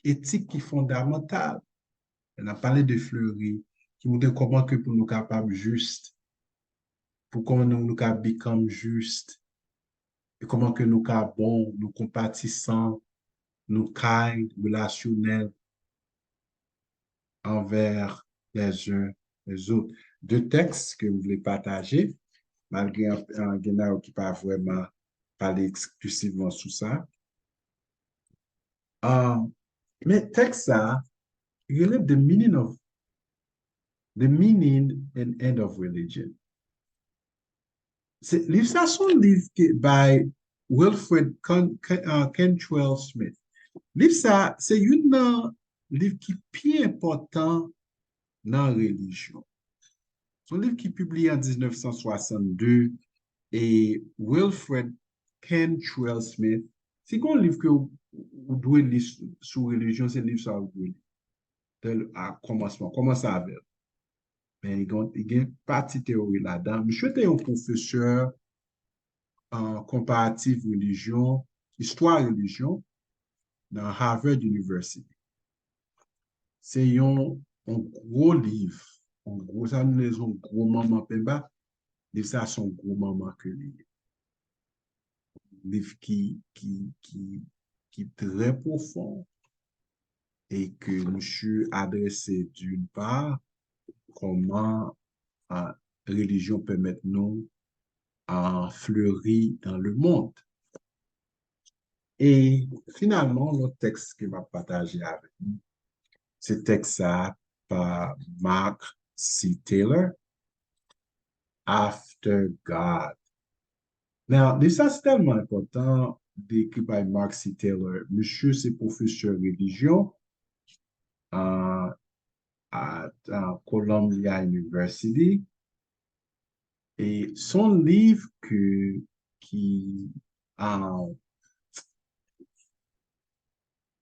etik ki fondamantal. N ap pale de fleri, ki montre kòman ke pou nou kapab jis, pou kòman nou, nou ka become jis, e kòman ke nou ka bon, nou konpatisan, nou kind, relasyonèl envè les uns les autres. De tèks ke m vle pataje, malgre an, an, gen nan yo ki pa vrèman pale eksklisivman sou sa. Ah, men tèks sa a, li rele The Meaning of, The Meaning and End of Religion. Se, liv sa se yon liv ke by Wilfred Can-, Can-, uh, Cantwell Smith. Liv sa se youn nan liv ki pi enpòtan nan relijyon. Se yon liv ki pibliye an diznèf san swasann de e Wilfred Cantwell Smith. Si gen yon liv ke w, ou dwe li sou, sou relijyon, se liv sa ou dwe li. Dè l, a kòmansman, kòmanse avè l. Men li gen, li gen pati teyori ladan. Misye te yon pwofesè an konparatif relijyon, istwa relijyon, nan Harvard University. Se yon, yon gwo liv, yon gwo, sa nou rele yon gwo manman penba. Liv sa se yon gwo manman ke li ye. Liv ki, ki, ki, ki trè pwofon e ke misye adrese d'une part kòman, a, relijyon pèmèt nou, a, fleri dans le monde. E finalman, lòt tèks ke m ap pataje avèk nou, se tèks sa a pa Mark C. Taylor, After God. Now, liv sa se tèlman enpòtan, li ekri by Mark C. Taylor. Misye se pwofesè relijyon, a, a, a Columbia University. E se yon liv ke, ki, a,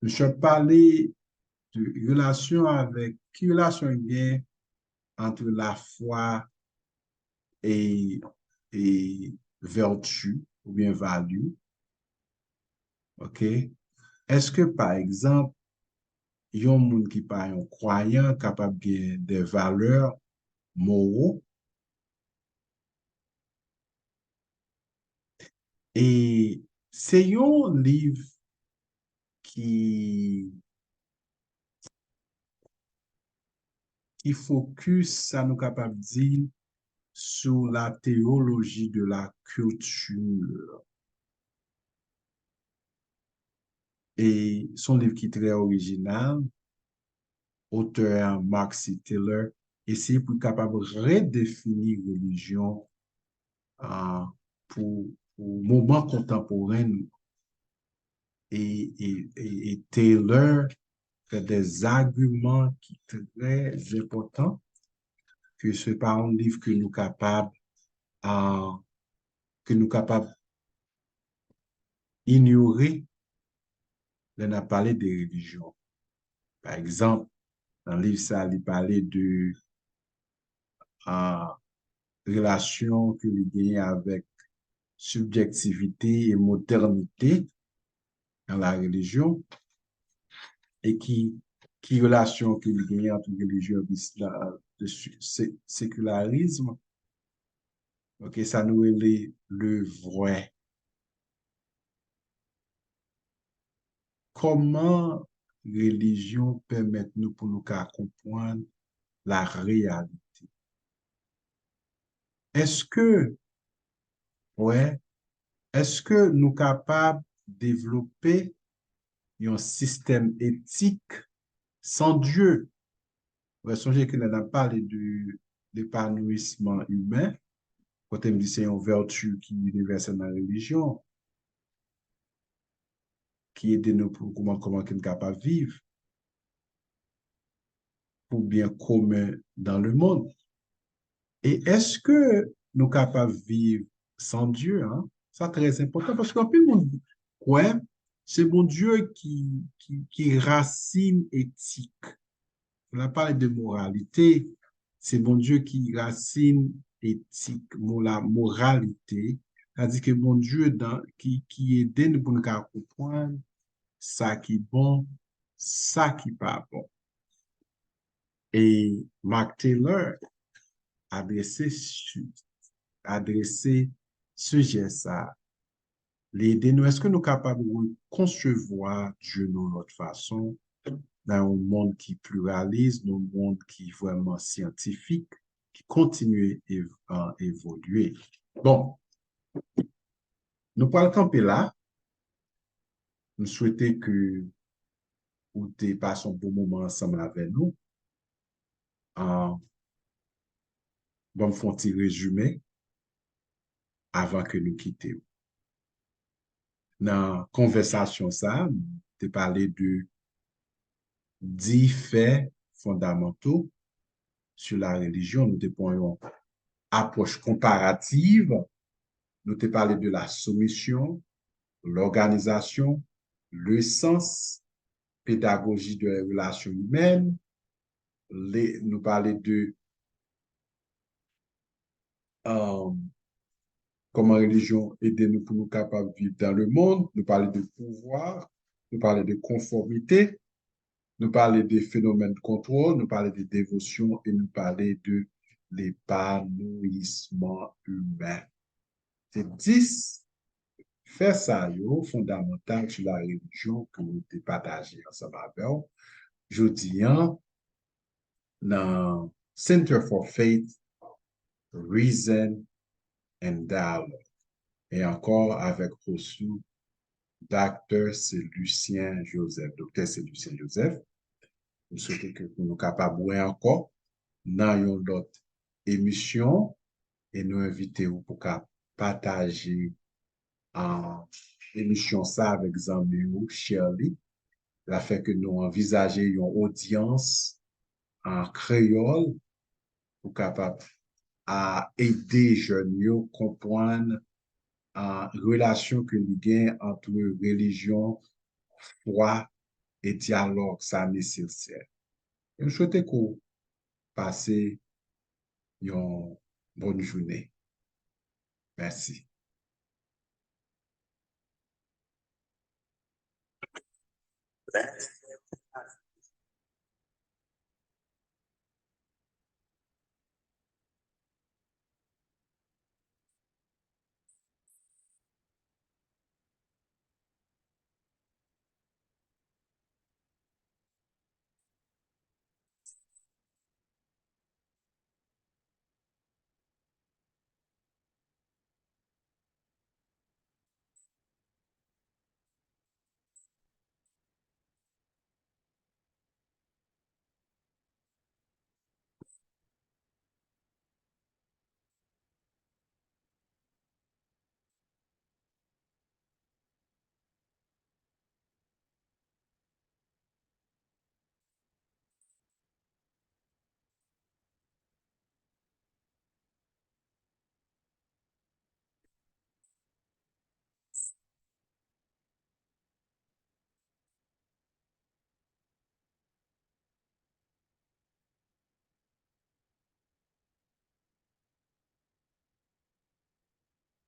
misye ap pale de relasyon avèk, ki relasyon gen ant lafwa e, e vèti oubyen value. Ok? Èske, pa egzanp, yon moun ki pa yon kwayan kapab gen de valè moro? E se yon liv ki, ki fokis, sa nou kapab di, sou la théologie de la culture. E se yon liv ki trè orijinal. Otè a, Mark C. Taylor, eseye pou l kapab redefini relijyon, a, pou, pou moman kontanporen nou. E, e, e, e Taylor fè de agiman ki trè enpòtan, ke se pa yon liv ke nou kapab, a, ke nou kapab inyore lè n ap pale de relijyon. Pa egzanp, nan liv sa, li pale de, a, relasyon ke li genyen avèk sibjektivite e modènite nan la relijyon, e ki, ki relasyon ke li genyen ant relijyon e bis-, la, de se-, se-, sekularizm. Ok, sa nou rele le vwè. Kòman relijyon pèmèt nou pou nou ka konprann la reyalite? Èske, wè, èske nou kapab devlope yon sistèm etik san Dye? Wè, sonje ke lè n ap pale de lepanouisman imen, kote m di se yon vèti ki inivèsèl nan relijyon, ki ede nou pou kòman, kòman ke n kapab viv pou byen komen dans le monde. E èske nou kapab viv san Dye, en? Sa trè enpòtan, paske anpil moun kwè se Bondye ki, ki, ki rasin etik. Lè n ap pale de moralite, se Bondye ki rasin etik, mo la, moralite. Sa di ke Bondye dan, ki, ki ede nou pou nou ka konprann sa ki bon, sa ki pa bon. E Mark Taylor adrese, su-, adrese sijè sa a. Li ede nou, èske nou kapab rekonsevwa Dye nou lòt fason nan yon mond ki pliralis, nan yon mond ki vrèman syantifik, ki kontinye ev-, a, evolye? Bon, nou pral kanpe la. M swete ke ou te pase yon bon moman ansanm avè nou. A, ban m fè yon ti rezime avan ke nou kite w. Nan konvèsasyon sa a, nou te pale de dis fè fondamanto sou la relijyon. Nou te pran yon apwòch konparativ. Nou te pale de la soumission, l'organisation, le sens, pédagogie de la relation humaine, le, nou pale de, um, kòman relijyon ede nou pou nou kapab viv dans le monde, nou pale de pouvwa, nou pale de konfòmite, nou pale de fenomèn kontwòl, nou pale de devosyon e nou pale de lepanouisman imen. Se dis fè sa yo fondamantal sou la relijyon ke nou te pataje ansanm avè w. Jodi a, nan Center for Faith, Reason and Dialogue. E ankò avèk host nou, Doktè Lucien Joseph. Doktè Lucien Joseph, m swete ke pou nou kapab wè ankò nan yon lòt emisyon, e nou envite w pou ka pataje, ah, emisyon sa avèk zanmi w, share li. L ap fè ke nou anvizaje yon odyans an kreyòl pou kapab, ah, ede jèn yo konprann, ah, relasyon ke li gen ant relijyon, fwa e dyalòg sa nesesè. E m swete ke w pase yon bòn jounen. Mèsi.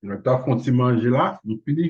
Nou ta fè yon ti manje la, nou fini.